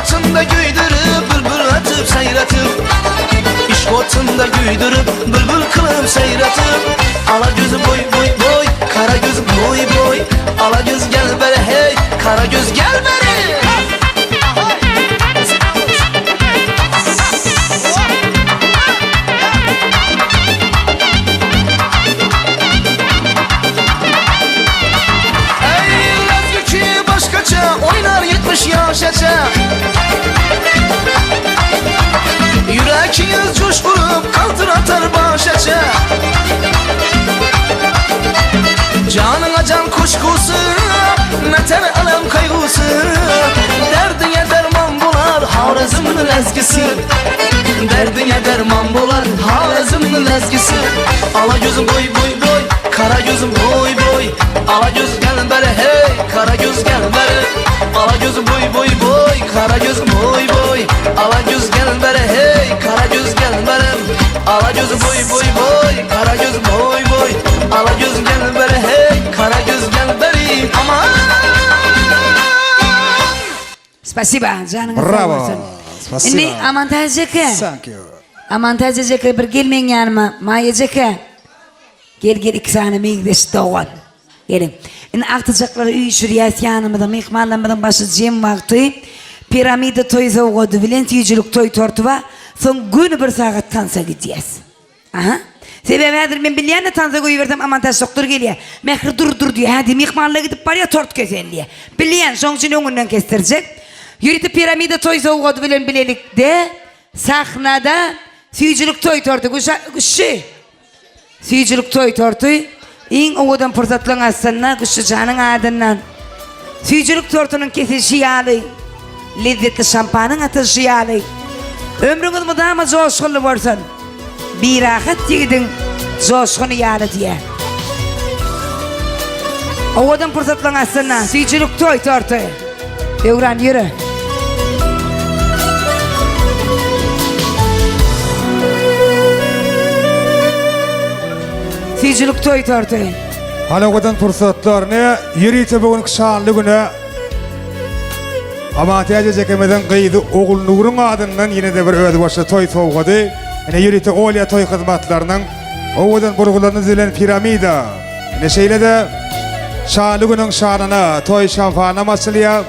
otunda güýdürip, bülbül ötüp saýratyp Yşk otunda güýdürip, bülbül kylyp saýratyp Ala gözü boý boý boý, kara göz boý boý Ala göz gel beri hey, kara göz gel beri Ey lezgi başkaça oynar 70 ýaşaça Ýürekiňiz joş urup kaltyratar başaça Janyňa jan kuşkusy Meter alem kaygusy Derdiňe derman bolar Horezmniň lezgisi Derdiňe derman bolar Horezmniň lezgisi Ala gözüm boý boý boý Kara gözüm boý boý Ala göz gel beri hey Kara göz gel beri Ala gözüm boý boý boý Kara gözüm boý boý Ala göz gel beri hey Kara göz gel beri Ala gözüm boý boý boý Kara gözüm boý boý Ala göz gel beri hey Kara göz gel beri Aman Spasiba, janyňyz sag Bravo. bolsun. Spasiba. Indi Amantäç eke. Thank you. Amantäç ejeke bir gel meň ýanyma. Maýa ejeke. Gel gel iki sany meňzeş dogan. Geliň. Indi agtyjaklary üýşürýäs ýanymyza myhmanlarymyzyň başy jem wagty piramida toý sowgady bilen süýjülik toý torty bar. Soň göni bir sagat tansa gidýäs. Aha. Sebäbi häzir men bilýän-de tansa goýbersem Amantäç doktor gelýär. Mähri dur dur diýýär. Hä diýýär myhmanlar gidip barýar tort keseli diýýär. Bilýän şoň üçin öňünden kesdirjek. Ýörite piramida toý sowgady bilen bilelikde sahnada süýjülik toý torty Güşa Güşşi. Süýjülik toý torty iň owadan pursatlaryň astynda Güşşüjanyň adyndan süýjülik tortunyň kesilişi ýaly, lezzetli şampanyň atylyşy ýaly, ömrüňiz mydama joşgunly bolsun, birahat ýigidiň joşguny ýaly diýýär. Owadan pursatlaryň astynda süýjülik toý torty. Döwran ýöre. Süýjülik toý torty. Halowadan pursatlaryny ýörite bu günki şanly güne Amantäç ejekemiziň gyzy Ogulnuruň adyndan ýene-de bir özbaşly toý sowgady. Ine ýörite Olýa toý hyzmatlarynyň owadan burgularyny düzülen piramida. Ine şeýle-de şanly günüň şanyna toý şampanam açylýar.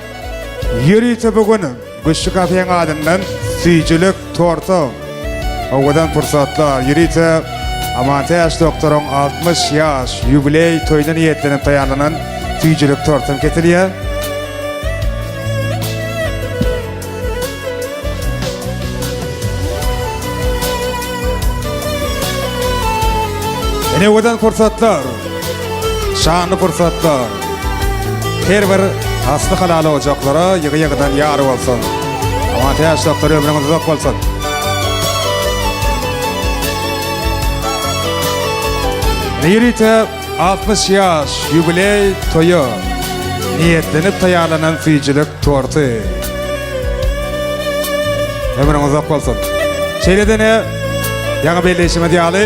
Ýörite bu gün Güçli kafeň adyndan süýjülik torty. Owadan pursatlar ýörite Amantäç doktoryň 60 ýaş ýubileý toýuna niýetlenip taýýarlanan süýjülik tortam kesilýär. Ine owadan pursatlar. Şanly pursatlar. Her bir asly halal ojaklara ýygy-ýygydan ýar bolsun. Amantäç doktor ömrüňiz uzak bolsun. Ýörite 60 ýaş ýubileý toýa niýetlenip taýýarlanan süýjülik torty. Ömrüň uzak bolsun. Şeýle-de ne ýaňy belleýşimiz ýaly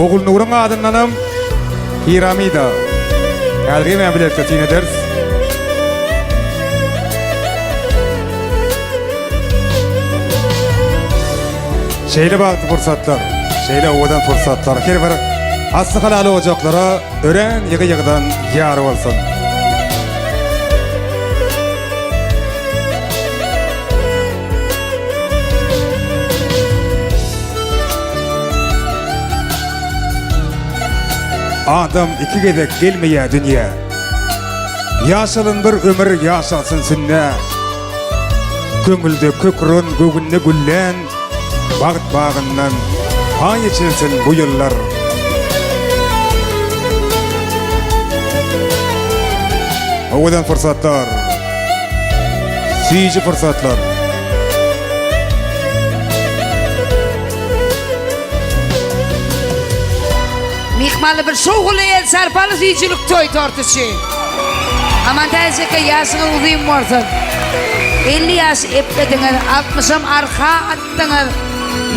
Ogulnuruň adyndanam piramida. Häzir hem bilelikde syn ederis. Şeýle bagtly pursatlar, şeýle owadan pursatlar her bir asly halal ojaklara örän ýygy-ýygydan ýar bolsun. Adam iki gezek gelmeýär dünýä. Ýaşalyn bir ömür ýaşalsyn sünnä. Köňülde kök uran, göwünde güllän bagt bagyndan paý eçilsin bu ýyllar. Owadan pursatlar, süýji pursatlar. Myhmanly bir şowhunly el çarpaly süýjülik toý torty üçin. Amantäç eke ýaşyňyz uzyn bolsun. 50 ýaş eplediňiz, altmyşam arka atdyňyz.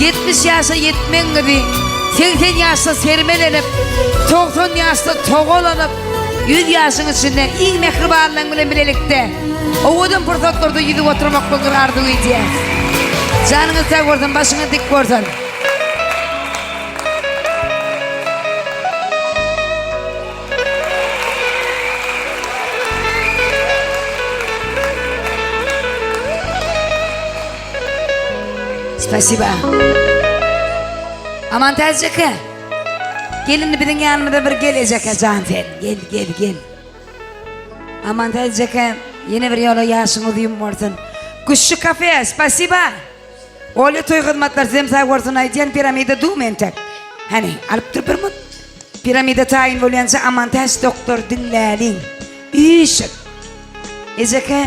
70 ýaşa ýetmegiňizi, 80 ýaşda sermelenip, 90 ýaşda togalanyp. 100 ýaşyň içinde iň mähribanlaryň bilen bilelikde owadan pursatlarda ýüzüp oturmaklygyňyzy arzuw edýäs. Janyňyz sag bolsun, başyňyz dik bolsun. Spasiba. Aman Täjeke. Gel indi biziň ýanymyza bir gel ejeke jan sen. Gel, gel, gel. Aman Täjeke, ýene bir ýola ýaşyň uzyn bolsun. Guşçy kafe, spasiba. Olya toý hyzmatlar sizem sag bolsun aýdýan piramida dum entek. Hany, alyp dur bir mut. Piramida taýyn bolýança Amantäç doktor diňläliň. Üýşüp. Ejeke,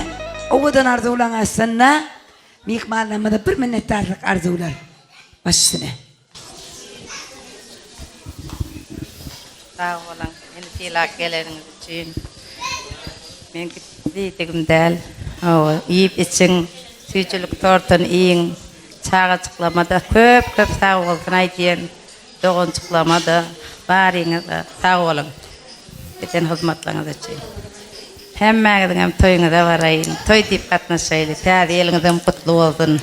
owadan arzuwlaň astynda myhmanlarymyza bir minnetdarlyk arzuwlar. Baş üstüne. Sag boluň, meni sylap geleniňiz üçin. Men diýdigim däl. Hawa, iýip-içiň, süýjülik tortuny iýiň. Çagajyklama-da köp-köp sag bolsun aýdýan. Doganjyklama-da, baryňyza sag boluň eden hyzmatlaryňyz üçin. Hemmäňiziňem toýuňyza baraýyn. Toý diýip gatnaşaýly. Täze ýylyňyzam gutly bolsun.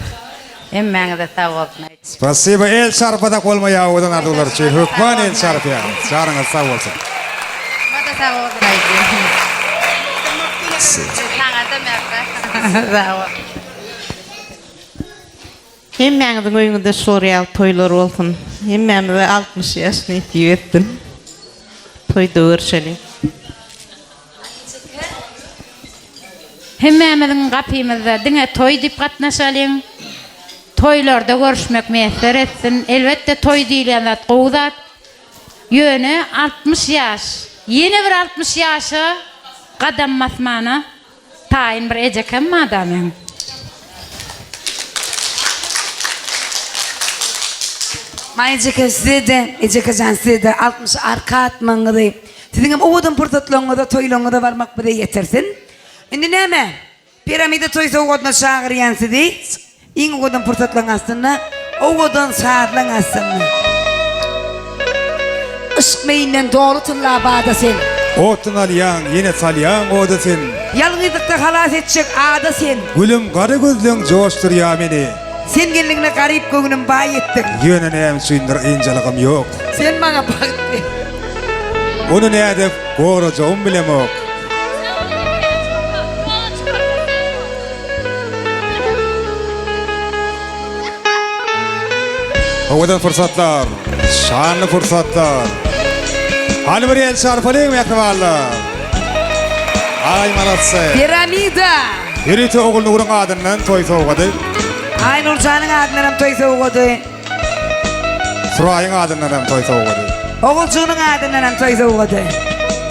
Hemmäňize sag bolsun aýdýan. Spasiba el çarpasak bolmaýa owadan arzuwlar üçin hökman el çarpýarys janyňyz sag bolsun. Saňada sag bolsun aýdýan. Saňada Mähra sag bol. Hemmäňiziň öýüňizde şor ýaly toýlar bolsun. Hemmämize 60 ýaş nesip etsin. Toýda görşeliň. Hemmämiziň gapymyzda diňe toý diýip gatnaşalyň. Toýlarda görüşmek miýesser etsin. Elbetde toý diýilýän zat gowy zat. Ýöne 60 ýaş, ýene bir 60 ýaşa gadam basmana taýyn bir ejekem barda meň. Maý ejeke size-de, ejekejan size-de 60 arka atmagyňyzy, siziňem owadan pursatlaryňyza, toýlaryňyza barmak bize ýetirsin. Indi näme? Piramida toý sowgadyna çagyrýan sizi. Iň owadan pursatlaryň astynda, owadan sazlaň astynda. Yşk meýinden doly tylla bada sen. Otdan alýaň, ýene salýaň oda sen. Ýalňyzlykda halas etjek ada sen. Gülüm gara gözleň joşdurýa meni. Sen geldiňde garyp göwnüm baý etdiň. Ýöne näme üçindir ynjalygym ýok. Sen maňa bagt ber. Ony nädip gorajagym bilemok. Owadan pursatlar, şanly pursatlar. Hany bir el çarpalyň mähribanlar. Aý malatsy. Piramida. Ýörite Ogulnuruň adyndan toý sowgady. Aýnurjanyň adyndan hem toý sowgady. Suraýyň adyndan hem toý sowgady. Oguljygynyň adyndan hem toý sowgady.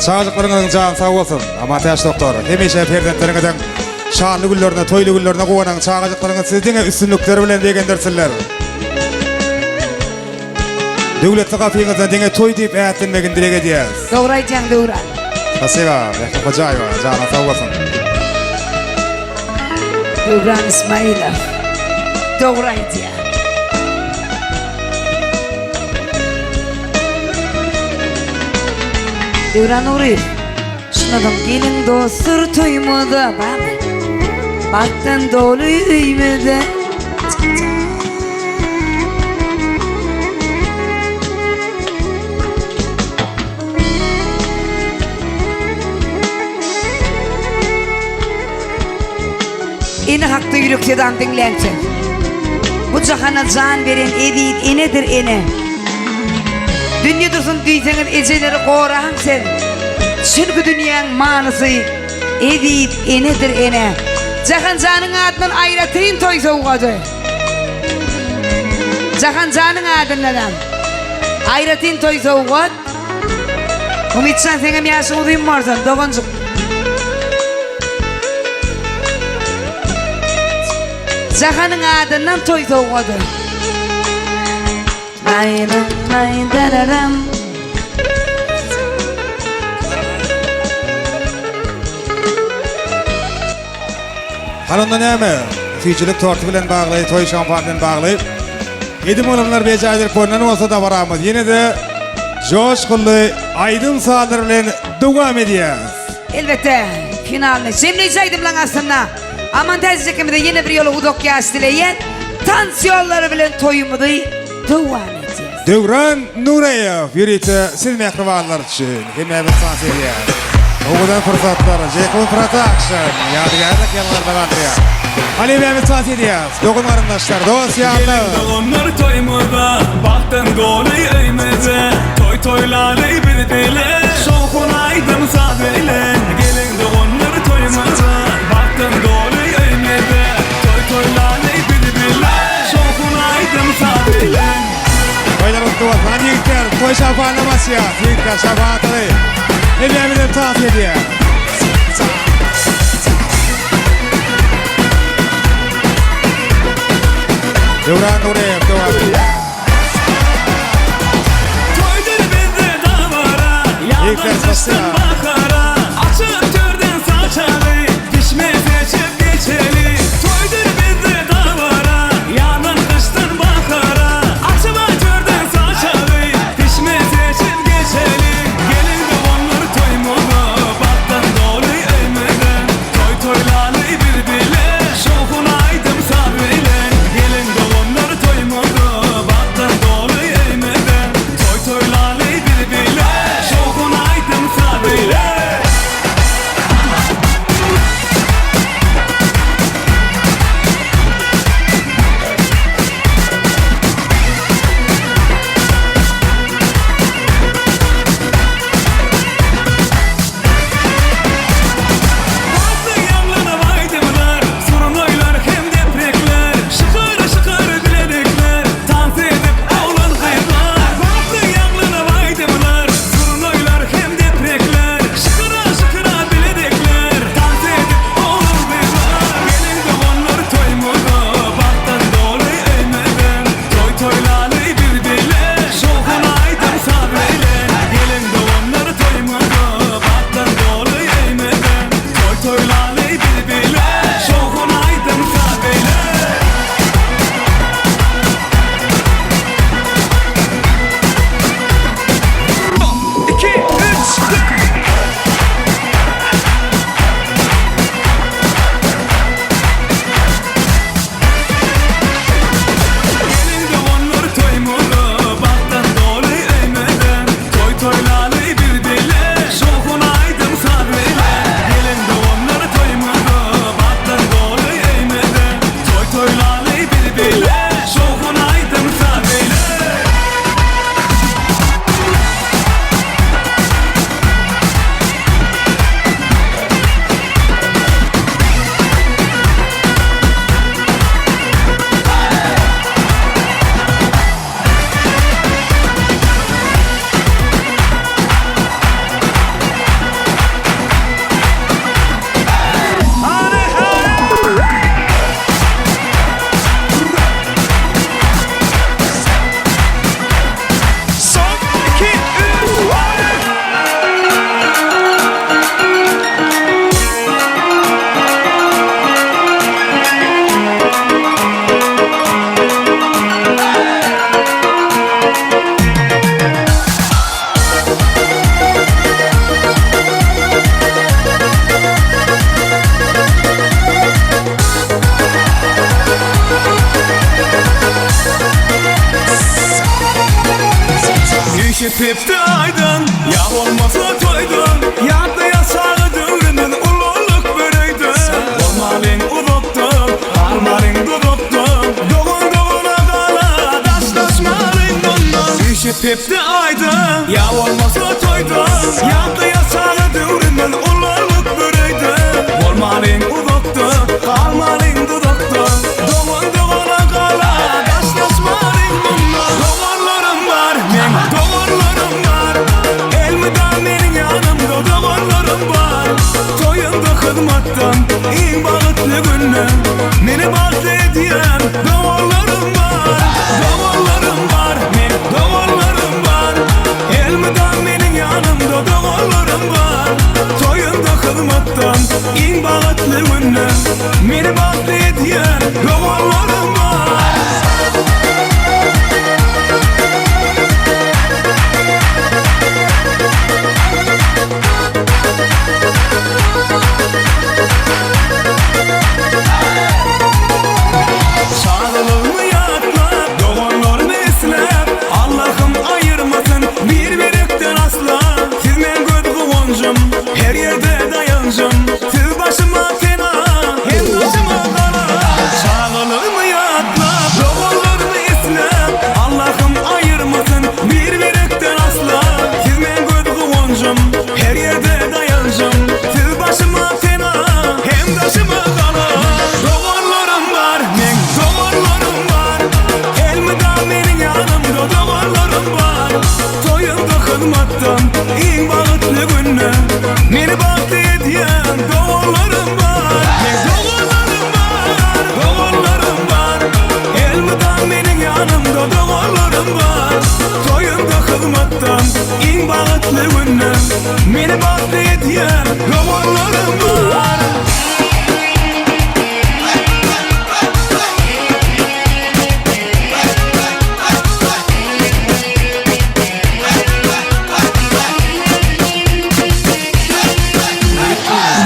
Çagajyklaryňyzyň jany sag bolsun. Amantäç doktor, hemişe perzentleriňiziň şanly günlerine, toýly günlerine guwanyň, çagajyklaryňyz sizi diňe üstünlikleri bilen begendirsinler. Döwletli gapyňyzdan diňe toý diýip ätlenmegini dileg edýäris. Dogry aýdýaň Döwran. Spasiba, Mähri Hojaýewa, janyň sag bolsun. Döwran Ismailow. Dogry aýdýar. Döwran Nuryýew. Şundan geliň dostlar toýumyza barmy? Bagtdan doly öýümize. Ene hakda ýürek sedam diňläň sen. Bu jahana jan beren eziz enedir ene. Dünýe dursun diýseňiz ejeleri goraň sen. Çünki dünýäň manysy eziz enedir ene. Jahanjanyň adyndan aýratyn toý sowgady. Jahanjanyň adyndanam aýratyn toý sowgat. Umytjan seňem ýaşyň uzyn bolsun doganjyk. Jahanyň adyndan toý sowgady. Naý naý dararam. Hany onda näme? Süýjülik torty bilen bagly, toý şampan bilen bagly. Edim bolanlar bejaý edilip görnen bolsa dabaramyz ýene-de joşgunly aýdym-sazlar bilen. dowam edýär. Elbetde, finalyny jemleýji aýdymlaň astynda Aman täjejekimize ýene bir ýola uzak ýaş dileýän tans ýollary bilen toýumyzy dowam edýäs. Döwran Nuryýew ýörite siz mähribanlar üçin hemmämiz tans edýär. Owadan pursatlar Jeýhun Production ýadygärlik ýazgylarda galdyrýar. Hany hemmämiz tans edýäs. Dogan garyndaşlar, dost ýarlar. Geliň doganlar toýumyza, bagtdan doly öýmüze, Toý toýlaly biz bile, şowhun aýdym saz bile. Geliň doganlar toýumyza, bagtdan doly öýmüze, Toý toýlaly biz bile, şowhun aýdym saz bile. Toýlar gutly bolsun. Hany ýigitler, toý şapanyna basýas. Ýigitler şapan ataly. Hemmämizem tans edýäs. Döwran Nuryýew dowam edýär. Toýdur bizde dabara, Ýigitler ýazdan gyşdan basýar. bahara, Açyp törden saçagy, pişme seçip geçeli. Toýdur bizde dabara, ýazdan gyşdan bahara, Açyp törden saçagy, pişme seçip geçeli. Geliň doganlar toýumyza, bagtdan doly öýmüze, Toý toýlaly biz bile, şowhun aýdym saz bile. Geliň doganlar toýumyza, bagtdan doly öýmüze, Toý toýlaly biz bile, şowhun aýdym saz bile. Bagtly ýaňlanyp aýdymlar, Surnaýlar hem deprekler, Şykyr-şykyr bilezikler, Tans edip oglan-gyzlar. Bagtly ýaňlanyp aýdymlar, Surnaýlar hem deprekler, Şykyra-şykyra bilezikler, Tans edip oglan-gyzlar. Geliň doganlar toýumyza, Bagtdan doly öýmüze, Toý toýlaly biz bile, Şowhun aýdym-saz bile. Geliň doganlar toýumyza, Bagtdan doly öýmüze, Toý toýlaly biz bile, Şowhun aýdym-saz bile. Iki, üç, dört. Geliň doganlar toýumyza, Bagtdan doly öýmüze, Toý toýlaly biz bile, Şowhun aýdym saz bile. Geliň doganlar toýumyza, Bagtdan doly öýmüze, Toý toýlaly biz bile, Şowhun aýdym saz bile. Son, iki, üç. Üşütüpdi aýdan, ýa bolmasa toýdan, Ýatda ýaşagy döwrümiz ululyk bir öýde. Bolmalyň uzakda, galmalyň duzakda, Dogan dogana gala, daşlaşmalyň mundan. Üşütüpdi aýdan, ýa bolmasa toýdan, Ýatda ýaşagy döwrümiz ululyk bir öýde. Bolmalyň uzakda, galmalyň duzakda, Dogan dogana gala, daşlaşmalyň mundan. Doganlarym bar, meň doganlarym bar, Elmydam meniň ýanymda doganlarym bar. Toýumda hyzmatdan iň bagtly günüm, Meni bagtly edýän doganlarym bar. Doganlarym bar, meň doganlarym bar, Elmydam meniň ýanymda doganlarym bar. Toýumda hyzmatdan iň bagtly günüm, Meni bagtly edýän doganlarym bar. Meni bagtly edýän doganlarym bar.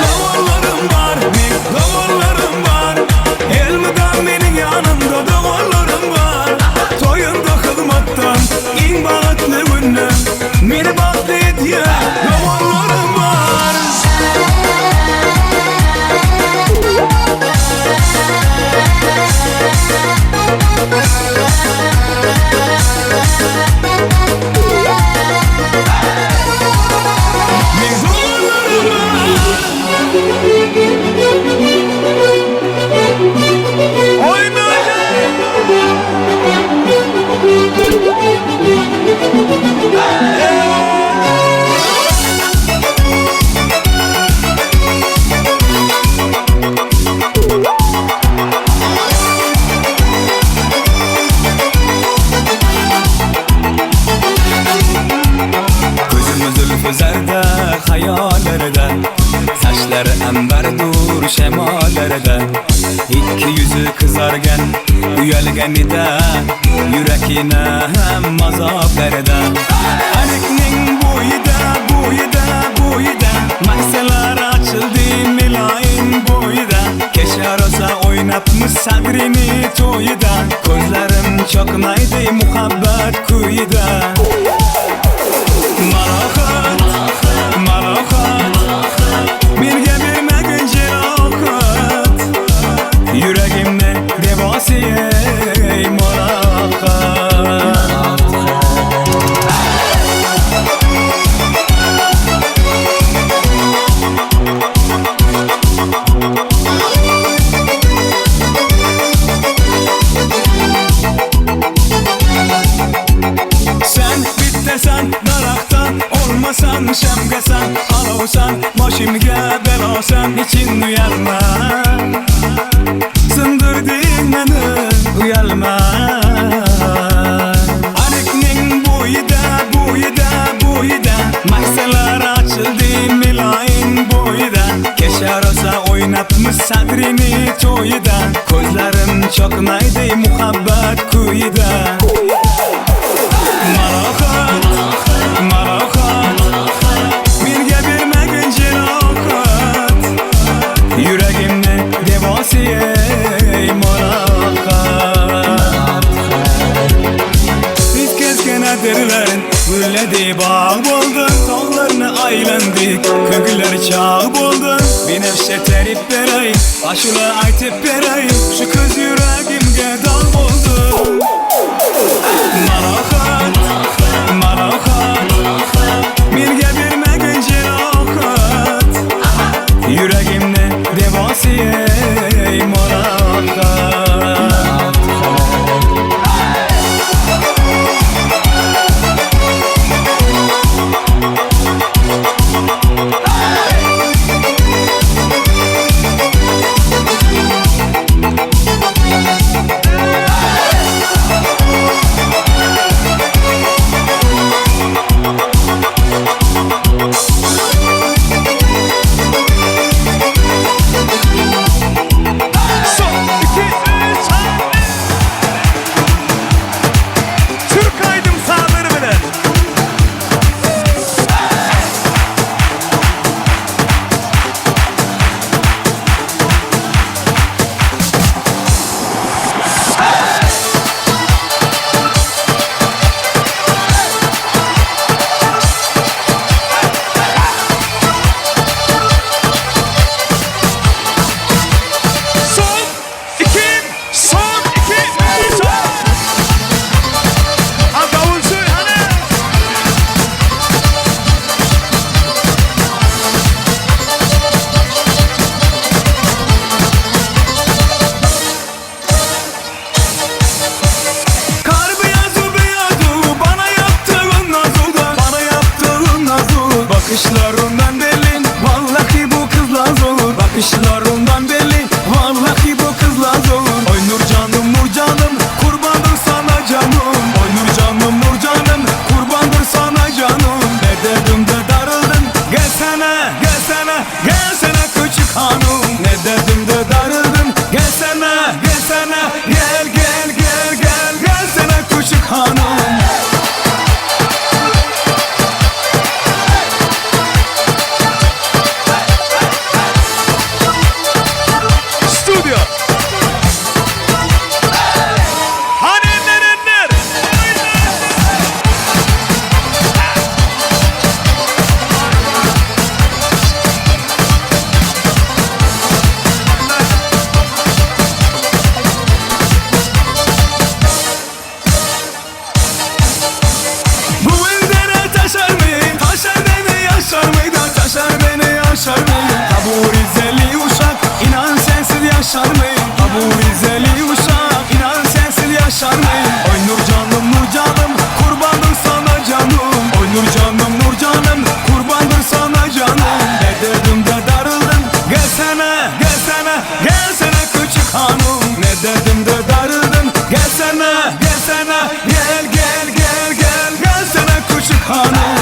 Doganlarym bar, meň doganlarym bar. Elmydam meniň ýanymda doganlarym bar. Toýumda hyzmatdan iň bagtly günde meni bagtly edýän doganlarym bar. Meň doganlarym bar. Gözümi zülfü zerde hayallerde Saçları ambar dur şemallerde Ikki yüzü kızargen uyalganida Yürekine hem azap berdi Arikning bo'yida bo'yida bo'yida Maysalar açıldı milayim bo'yida Kecha rosa o'ynabmiz Sadrini to'yida Ko'zlarim cho'qnaydi muhabbat kuyida Malohat, malohat Menga bermagin jarohat Yuragimni devosi ey malohat Sen bittasan daraxtdan olmasan shamgasan olovsan boshimga belosan Ichin uyalma Sindirding meni uyalma Arikning bo'yida bo'yida bo'yida Maysalar ochildi miloyim bo'yida Kecha rosa o'ynabmiz Sadrini to'yida Ko'zlarim cho'qnaydi muhabbat kuyida Malohat, malohat Menga bermagin jarohat Yuragimni devosi ey malohat Biz kezgan adirlar Gülledi bağ boldu Tog'larni aylandik Ko'ngillar chog' bo'ldi Binafsha terib beray Ashula aytib beray Shu qiz yuragimga dog' bo'ldi Malohat, malohat Menga bermagin jarohat Yuragimni devosi ey malohat Son, iki, üç, Türk aýdym sazlary bilen. Son, iki, son, iki, üç. Ha davulçy hany. Kar beyazı beyazı bana yaptığın nazu da Bana yaptığın nazu Bakışlarından belli Vallahi bu kız laz olur Bakışlarından belli Vallahi bu kız laz olur Oy nur canım nur canım Kurbandır sana canım Oy nur canım nur canım Kurbandır sana canım Ne dedim de darıldın Gel. gelsene küçük hanım. Ne derdimde darıldım, gelsene, gelsene, gel gel gel gel, gelsene küçük hanım. Studio. Hani eller eller. Bu dere taşar mı? Taşar beni yaşar mıydı? Taşar beni yaşar mı? Ha bu Rizeli uşak inan sensiz yaşar mı? Ha bu Rizeli uşak inan sensiz yaşar mı? Oy nur canım nur canım kurbandır sana canım. Oy nur canım nur canım kurbandır sana canım. Ne derdim de darıldım gelsene gelsene gelsene küçük hanım. Ne derdim de darıldım gelsene gelsene gel gel gel gel gelsene küçük hanım.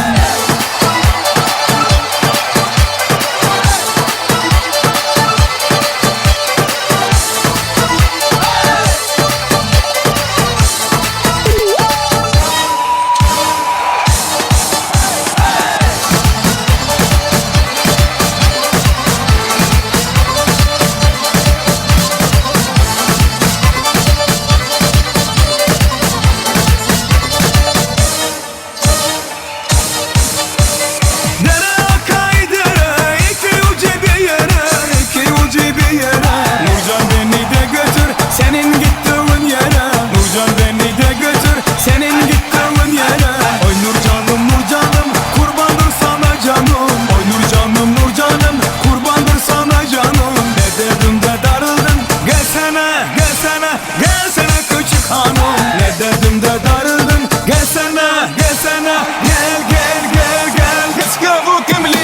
Dere akay dere, iki ucu bir yere, iki ucu bir yere. Nurcan beni de götür, senin gittiğin yere. Nurcan beni de götür, senin gittiğin yere. Oy Nurcanım Nurcanım, kurbandır sana canım. Oy Nurcanım Nurcanım, kurbandır sana canım. Ne derdim de darıldım, gelsene, gelsene, gelsene küçük hanım. Ne derdim de darıldım, gelsene, gelsene, gel gel gel gel. Let's go Kemli.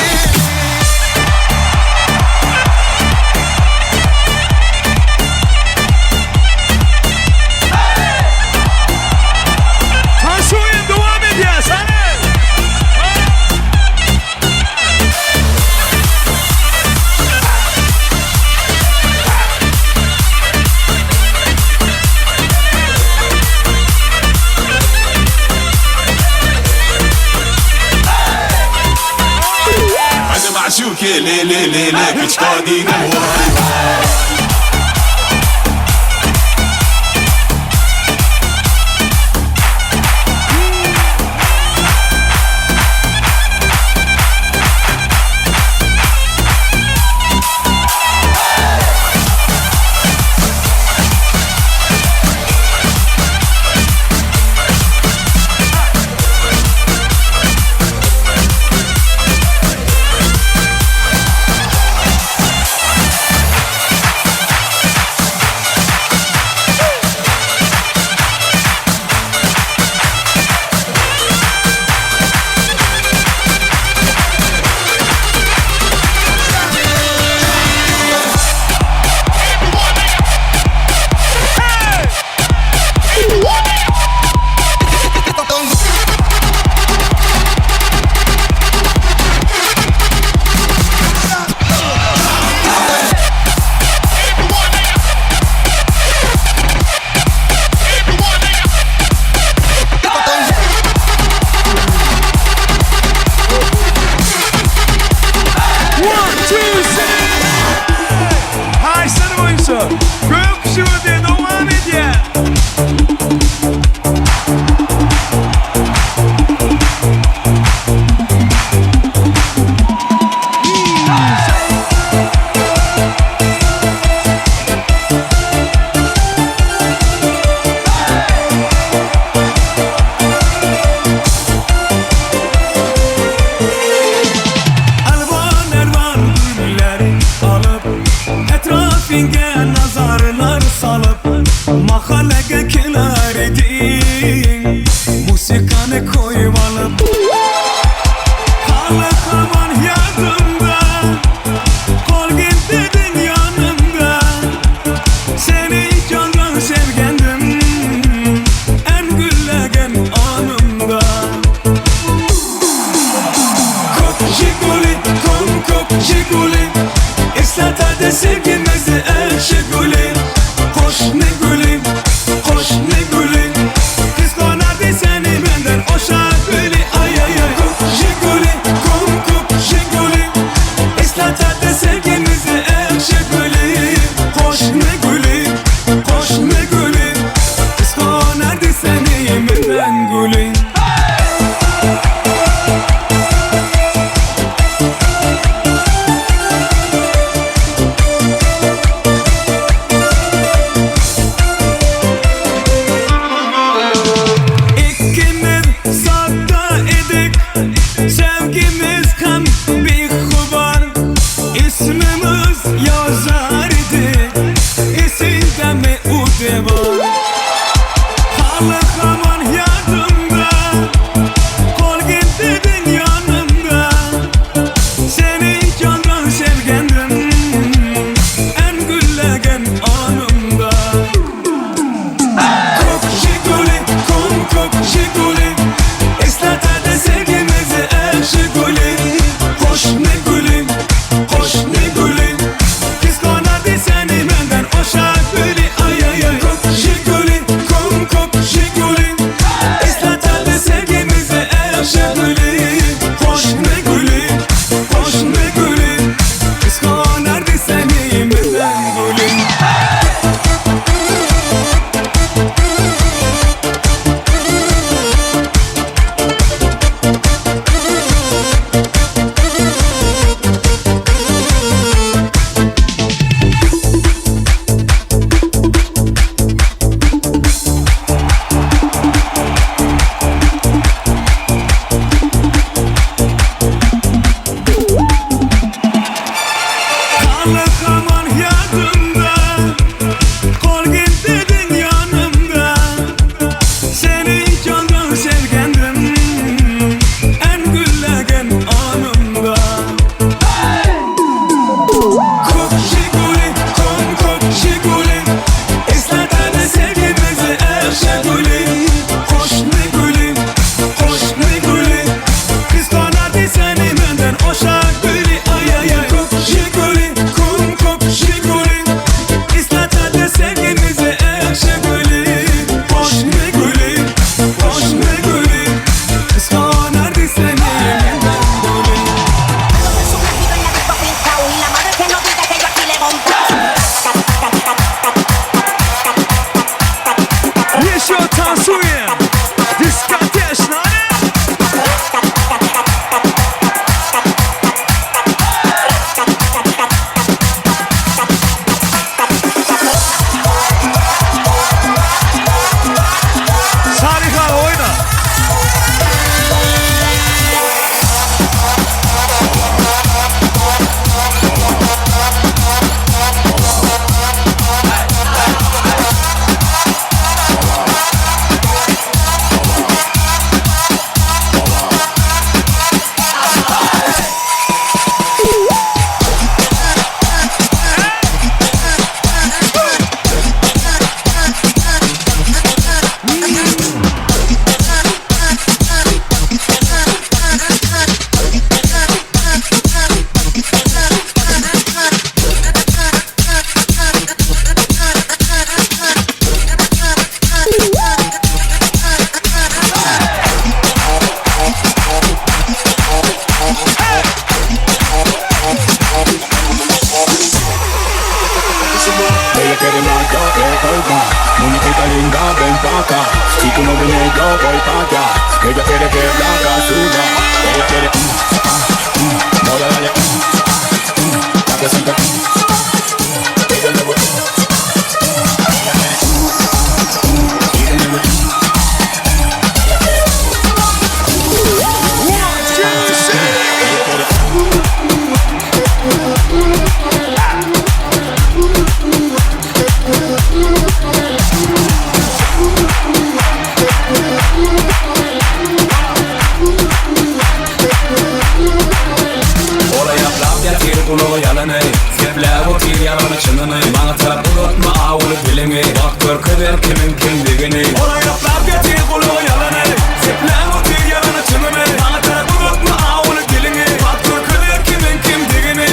Tansu devam ediyor sana. انا معشوك لي لي لي لي كشكادي Gelsene. Eslatadi sevgimizi elçi gülü Hoş ne gülü, hoş ne gülü Kıskanardı seni benden oşa gülü Ay ay ay Kup jiguli, kum kup jiguli Eslatadi sevgimizi elçi gülü Hoş ne gülü, hoş ne gülü Kıskanardı seni yeminden gülü İkimiz sada edik Sevgimiz hem bir hubar İsmimiz yazar idi Esinde mi o devar Halı aman yardımda Kol gittin yanımda Seni candan sevgendim En güllegen anımda Kok jiguli, kum kok jiguli Eslatadi sevgimizi el jiguli Hoş ne gülü, hoş ne gülü Kıskanardı seni benden oşa gülü Ay ay ay Kok jiguli, kum kok jiguli Eslatadi sevgimizi el jiguli Hoş ne gülü, hoş ne gülü Kıskanardı seni benden gülü Halı aman yadımda Kol gittin yanımda Seni candan sevgendim En güllegen anımda Kok jiguli, kom kok jiguli Eslatadi sevgimizi erşe guli Hoş ne guli, hoş ne guli Kıskanardı seni benden oşa guli Ay ay ay Kok jiguli, kum kok jiguli Eslatadi sevgimizi erşe guli Hoş ne guli, hoş ne guli Kıskanardı seni benden guli Еще танцуем! Дискотечная! Salih oyna! Ella quiere más, yo quiero coca. Muñequita linda, ven pa' acá. Si tú no vienes, yo voy pa' allá. Ella quiere que la haga suba. Ella quiere, mm, ah, mm. Voy a darle, mm, ah, mm. Pa' que sienta, mm, ah, mm. Ella le voy, mm, ah, mm. Ella quiere, mm, ah, mm. Y de nuevo, mm, Ola ýaplap ýatyr gulagy ýalany Sepläp otyr ýalany çynyny Maňa tarap uzatma awuly diliňi Wagt görkezer kimiň kimdigini Ola ýaplap ýatyr gulagy ýalany Sepläp otyr ýalany çynyny Maňa tarap uzatma awuly diliňi Wagt görkezer kimiň kimdigini.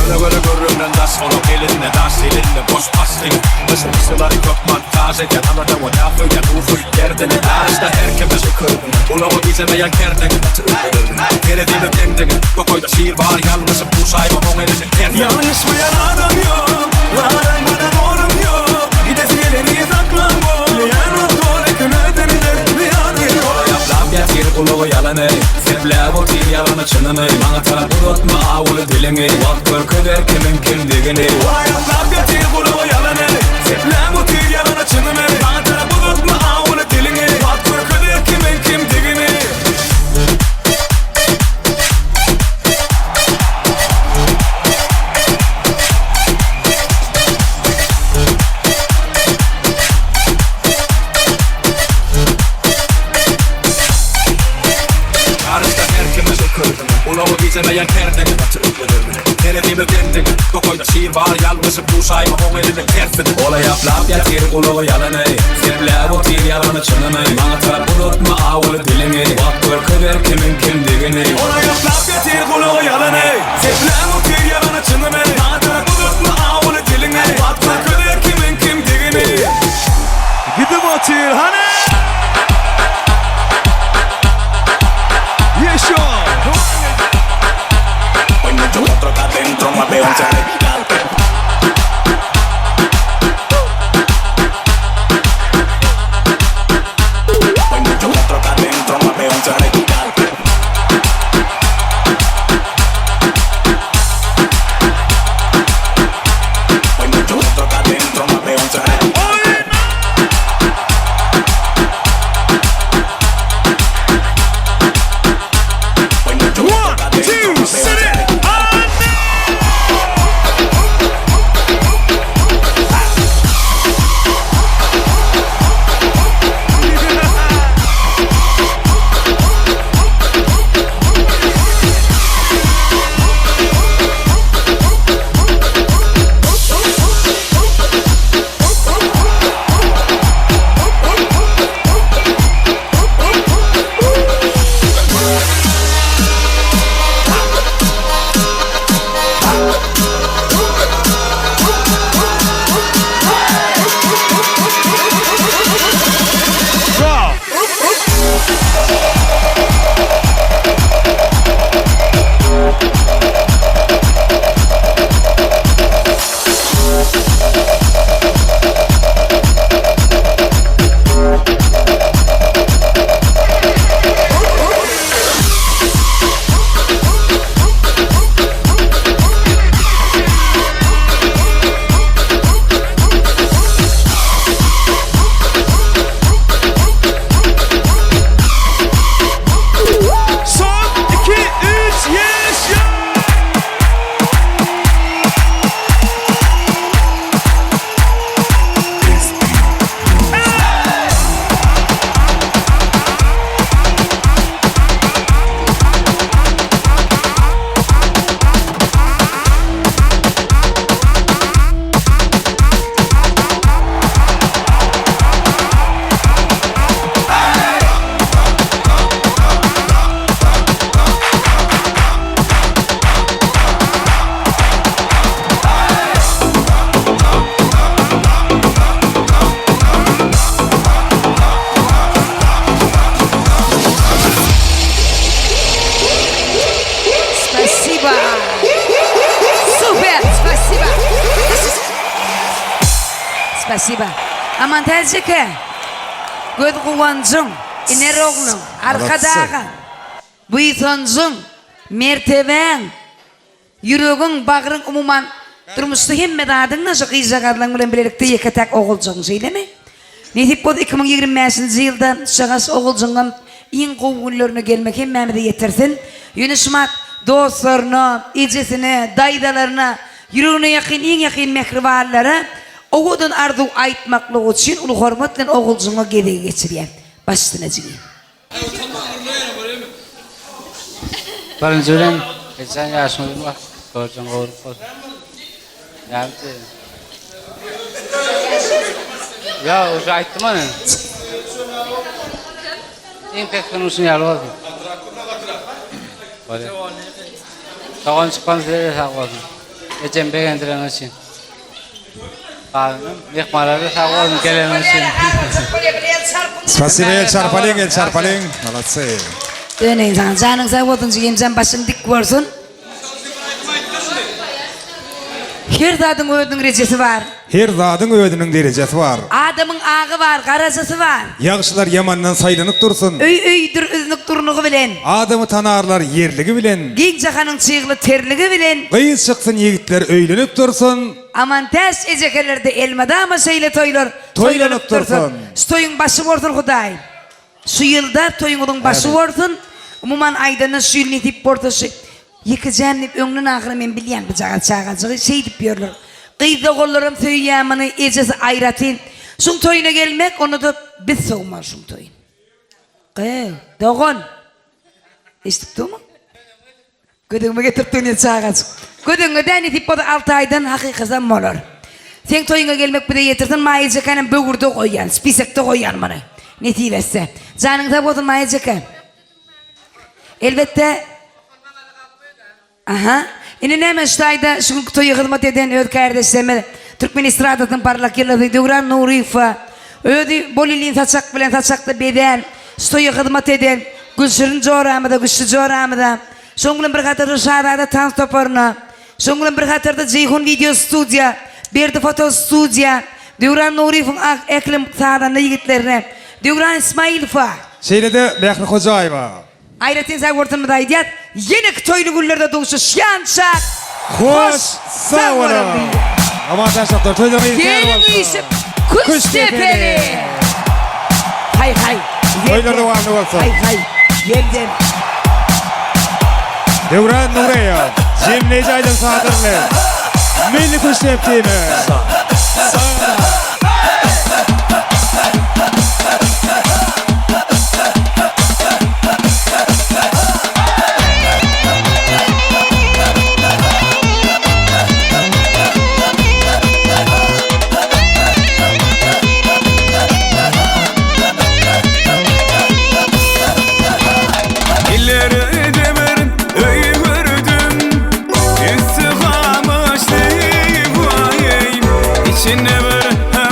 Göle-göle görüňden daş, onuň elinde daş, elinde boş paşlyk. Gyşyk-gyşylary köp montaž edýän, alada bolýar söýýän usul derdini. Daşda her kime ulagy gijemeýän kerdeňi. Terezimiz deň-deňe, tokaýda şir bar, ýalňyşyp duşaýma oň elini terden. Ýalňyşmaýan adam ýok, Garaňkyda golum ýok, Gidesi geleni saklan bol, Bilýän doly kime derler, zyýany ýok. Ýaplap ýatyr gulagy ýalany, Sepläp otyr ýalany çynyny, Maňa tarap uzatma awuly diliňi, Wagt görkezer kimiň kimdigini. Ýaplap ýatyr gulagy ýalany, Sepläp otyr ýalany çynyny, Maňa tarap uzatma awuly diliňi, Wagt görkezer kimiň kimdigini. Garyşda her kime Ulagy gijemeýän kerdeňi Terezimiz deň-deňe Tokaýda şir bar ýalňyşyp duşaýma oň eliniň tersine Ola ýaplap ýatyr gulagy ýalany Sepläp otyr ýalany çynyny Maňa tarap uzatma awuly diliňi Wagt görkezer kimiň kimdigini Ola ýaplap ýatyr gulagy ýalany Sepläp otyr ýalany çynyny Maňa tarap uzatma awuly diliňi Wagt görkezer kimiň kimdigini Gidip otyr hany. Ýeşo. One, two, sit it. Son, iki, üç, ýeşo. Spasiba. Super, spasiba. Spasiba. Amantäç eke. Göz guwanjyň, iner ogluň, arkadagyň, buýsanjyň, mertebäň, ýüregiň, bagryň umuman durmuşda hemme zadyň-da şu gyzjagazlaň bilen bilelikde ýeke-täk oguljygyň şeýlemi? Nesip bolsa 2025-nji ýylda şujagas oguljygyňam iň gowy günlerine gelmek hemmämize ýetirsin. Ýöne şumat dostlaryna, ejesine, daýzalaryna, ýüregine ýakyn iň ýakyn mähribanlara owadan arzuw aýtmaklygy üçin uly hormat bilen oguljygyňa gezegi geçirýän. Baş üstüne jigim. Birinji bilen ejeň ýaşyň uzyn bolsun, görjeň gowulyk bolsun. Näme diýeýin? Ýa, uje aýtdym ony. Iň pes günüň şuny ýaly bolsun. Bolýar. Dogan çykan size-de sag bolsun. Ejemi begendireniň üçin. Galynym myhmanlara sag bolun geleniň üçin. Spasiba el çarpalyň el çarpalyň. Molodцы. Döneýin saňa. Janyň sag bolsun jigimjan başyň dik bolsun. Her zadyň özüniň rejesi bar. Her zadyň özüniň derejesi bar. Adamyň agy bar, garajasy bar. Ýagşylar ýamandan saýlanyp dursun. Öý öýdür üznük durnugy bilen. Adamy tanarlar ýerligi bilen. Giň jahanyň çygly terligi bilen. Gyz çyksyn ýigitler öýlenip dursun. Amantäç ejekelerde elmydama şeýle toýlar toýlanyp dursun. Şu toýuň başy bolsun Hudaý. Şu ýylda toýuňyzyň başy bolsun. Umuman aýdanda şu ýyl nesip bolsa şu ýekejäm diýip öňden ahyry men bilýän bu jagaz çagajygy şeýdip ýörler. Gyz doganlaram söýýär muny ejesi aýratyn. Şuň toýuna gelmek onda-da biz sowmaly şuň toýuny. Gyz dogan. Eşidip durmyň? Gözüňe getirip dur ine çagajyk. Gözüňe dä nesip bolsa alty aýdan hakykasam bolar. Seň toýuňa gelmek bize ýetirsin Maýa ejekänem böwürde goýýan, spisekde goýýan muny. Nesip etse. Janyň sag bolsun Maýa ejeke. Elbetde Aha. Indi näme şu taýda şu günki toýa hyzmat eden öz kärdeşlerimiz türkmen estradasynyň parlak ýyldyzy Döwran Nuryýewa özi bolelin saçak bilen saçakda bezän şu toýa hyzmat eden Gülşirin joramyza Güçli joramyza Şonuň bilen bir hatarda Şazada tans toparyna, şonuň bilen bir hatarda Jeýhun wideo studiýa, Berdi foto studiýa, Döwran Nuryýewiň ak ähli sazanda ýigitlerine, Döwran Ismaýylowa. Şeýle-de Mähri Hojaýewa. Aýratyn sag bolsunymyzy aýdýas. Ýeneki toýly günlerde duşuşýançak Hoş sag boluň! Aman taşlaklar toýlaryňyz ýeter Gelin bolsun! üýşüp küşt depeli! Haý haý! Toýlar dowamly bolsun! Haý haý! Ýelden! Döwran Nuryýew, jemleýji aýdym sazlar bilen Milli küşt depdimi! Ileride bir öý gördüm Üstü gamyşly vay İçinde bir.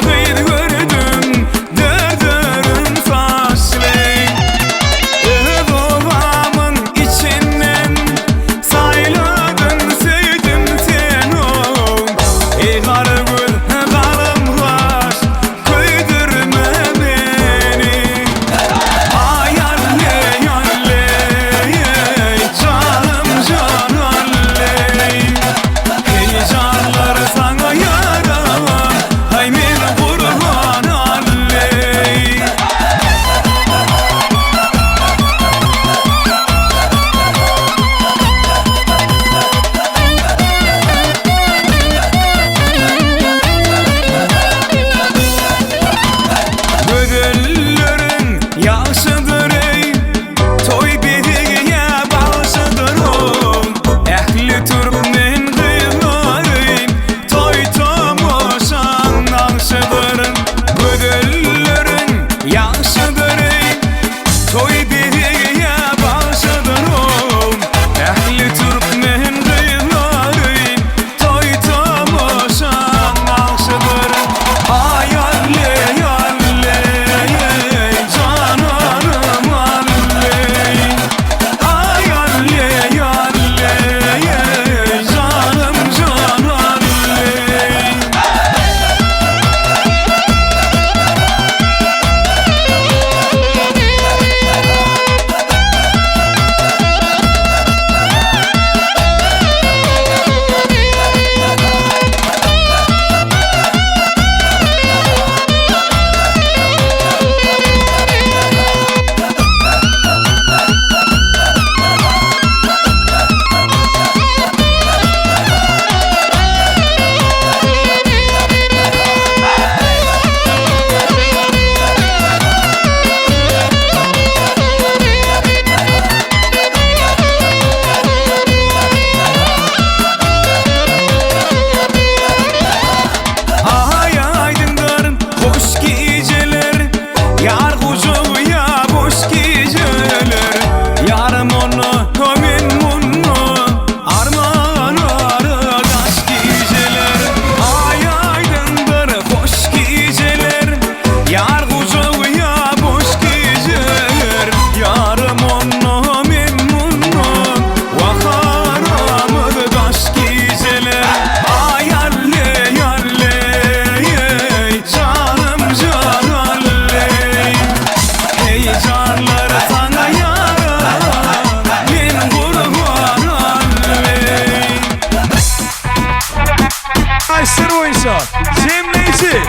Tomaşa, jemleýji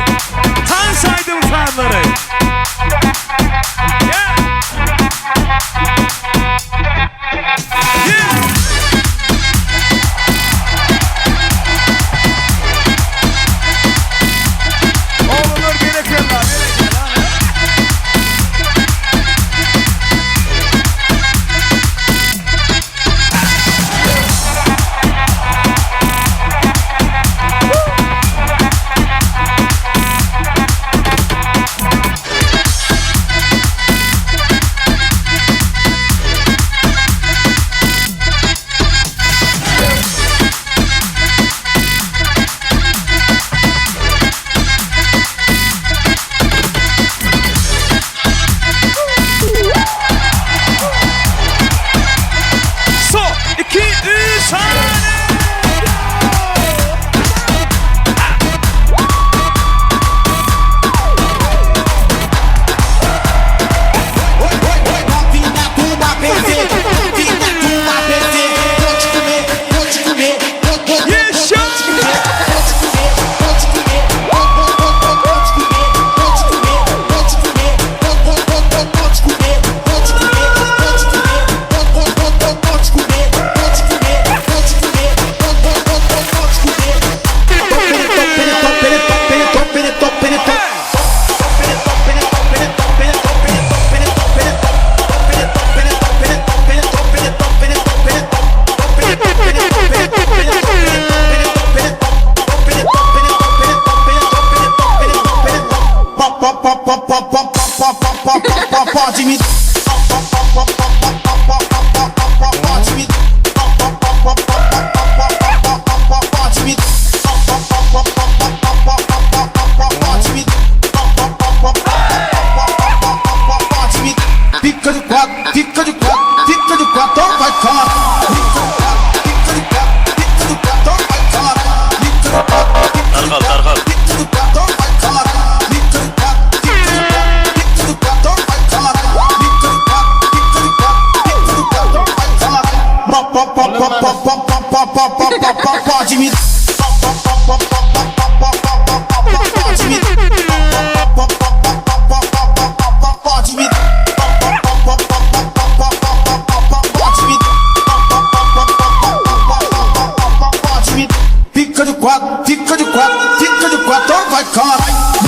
tans aýdym sazlary. Oglanlar berekella, berekella. Son, iki, üç, hadi! Dargal dargal. Fica de quatro, fica de quatro, fica de quatro, vai cara.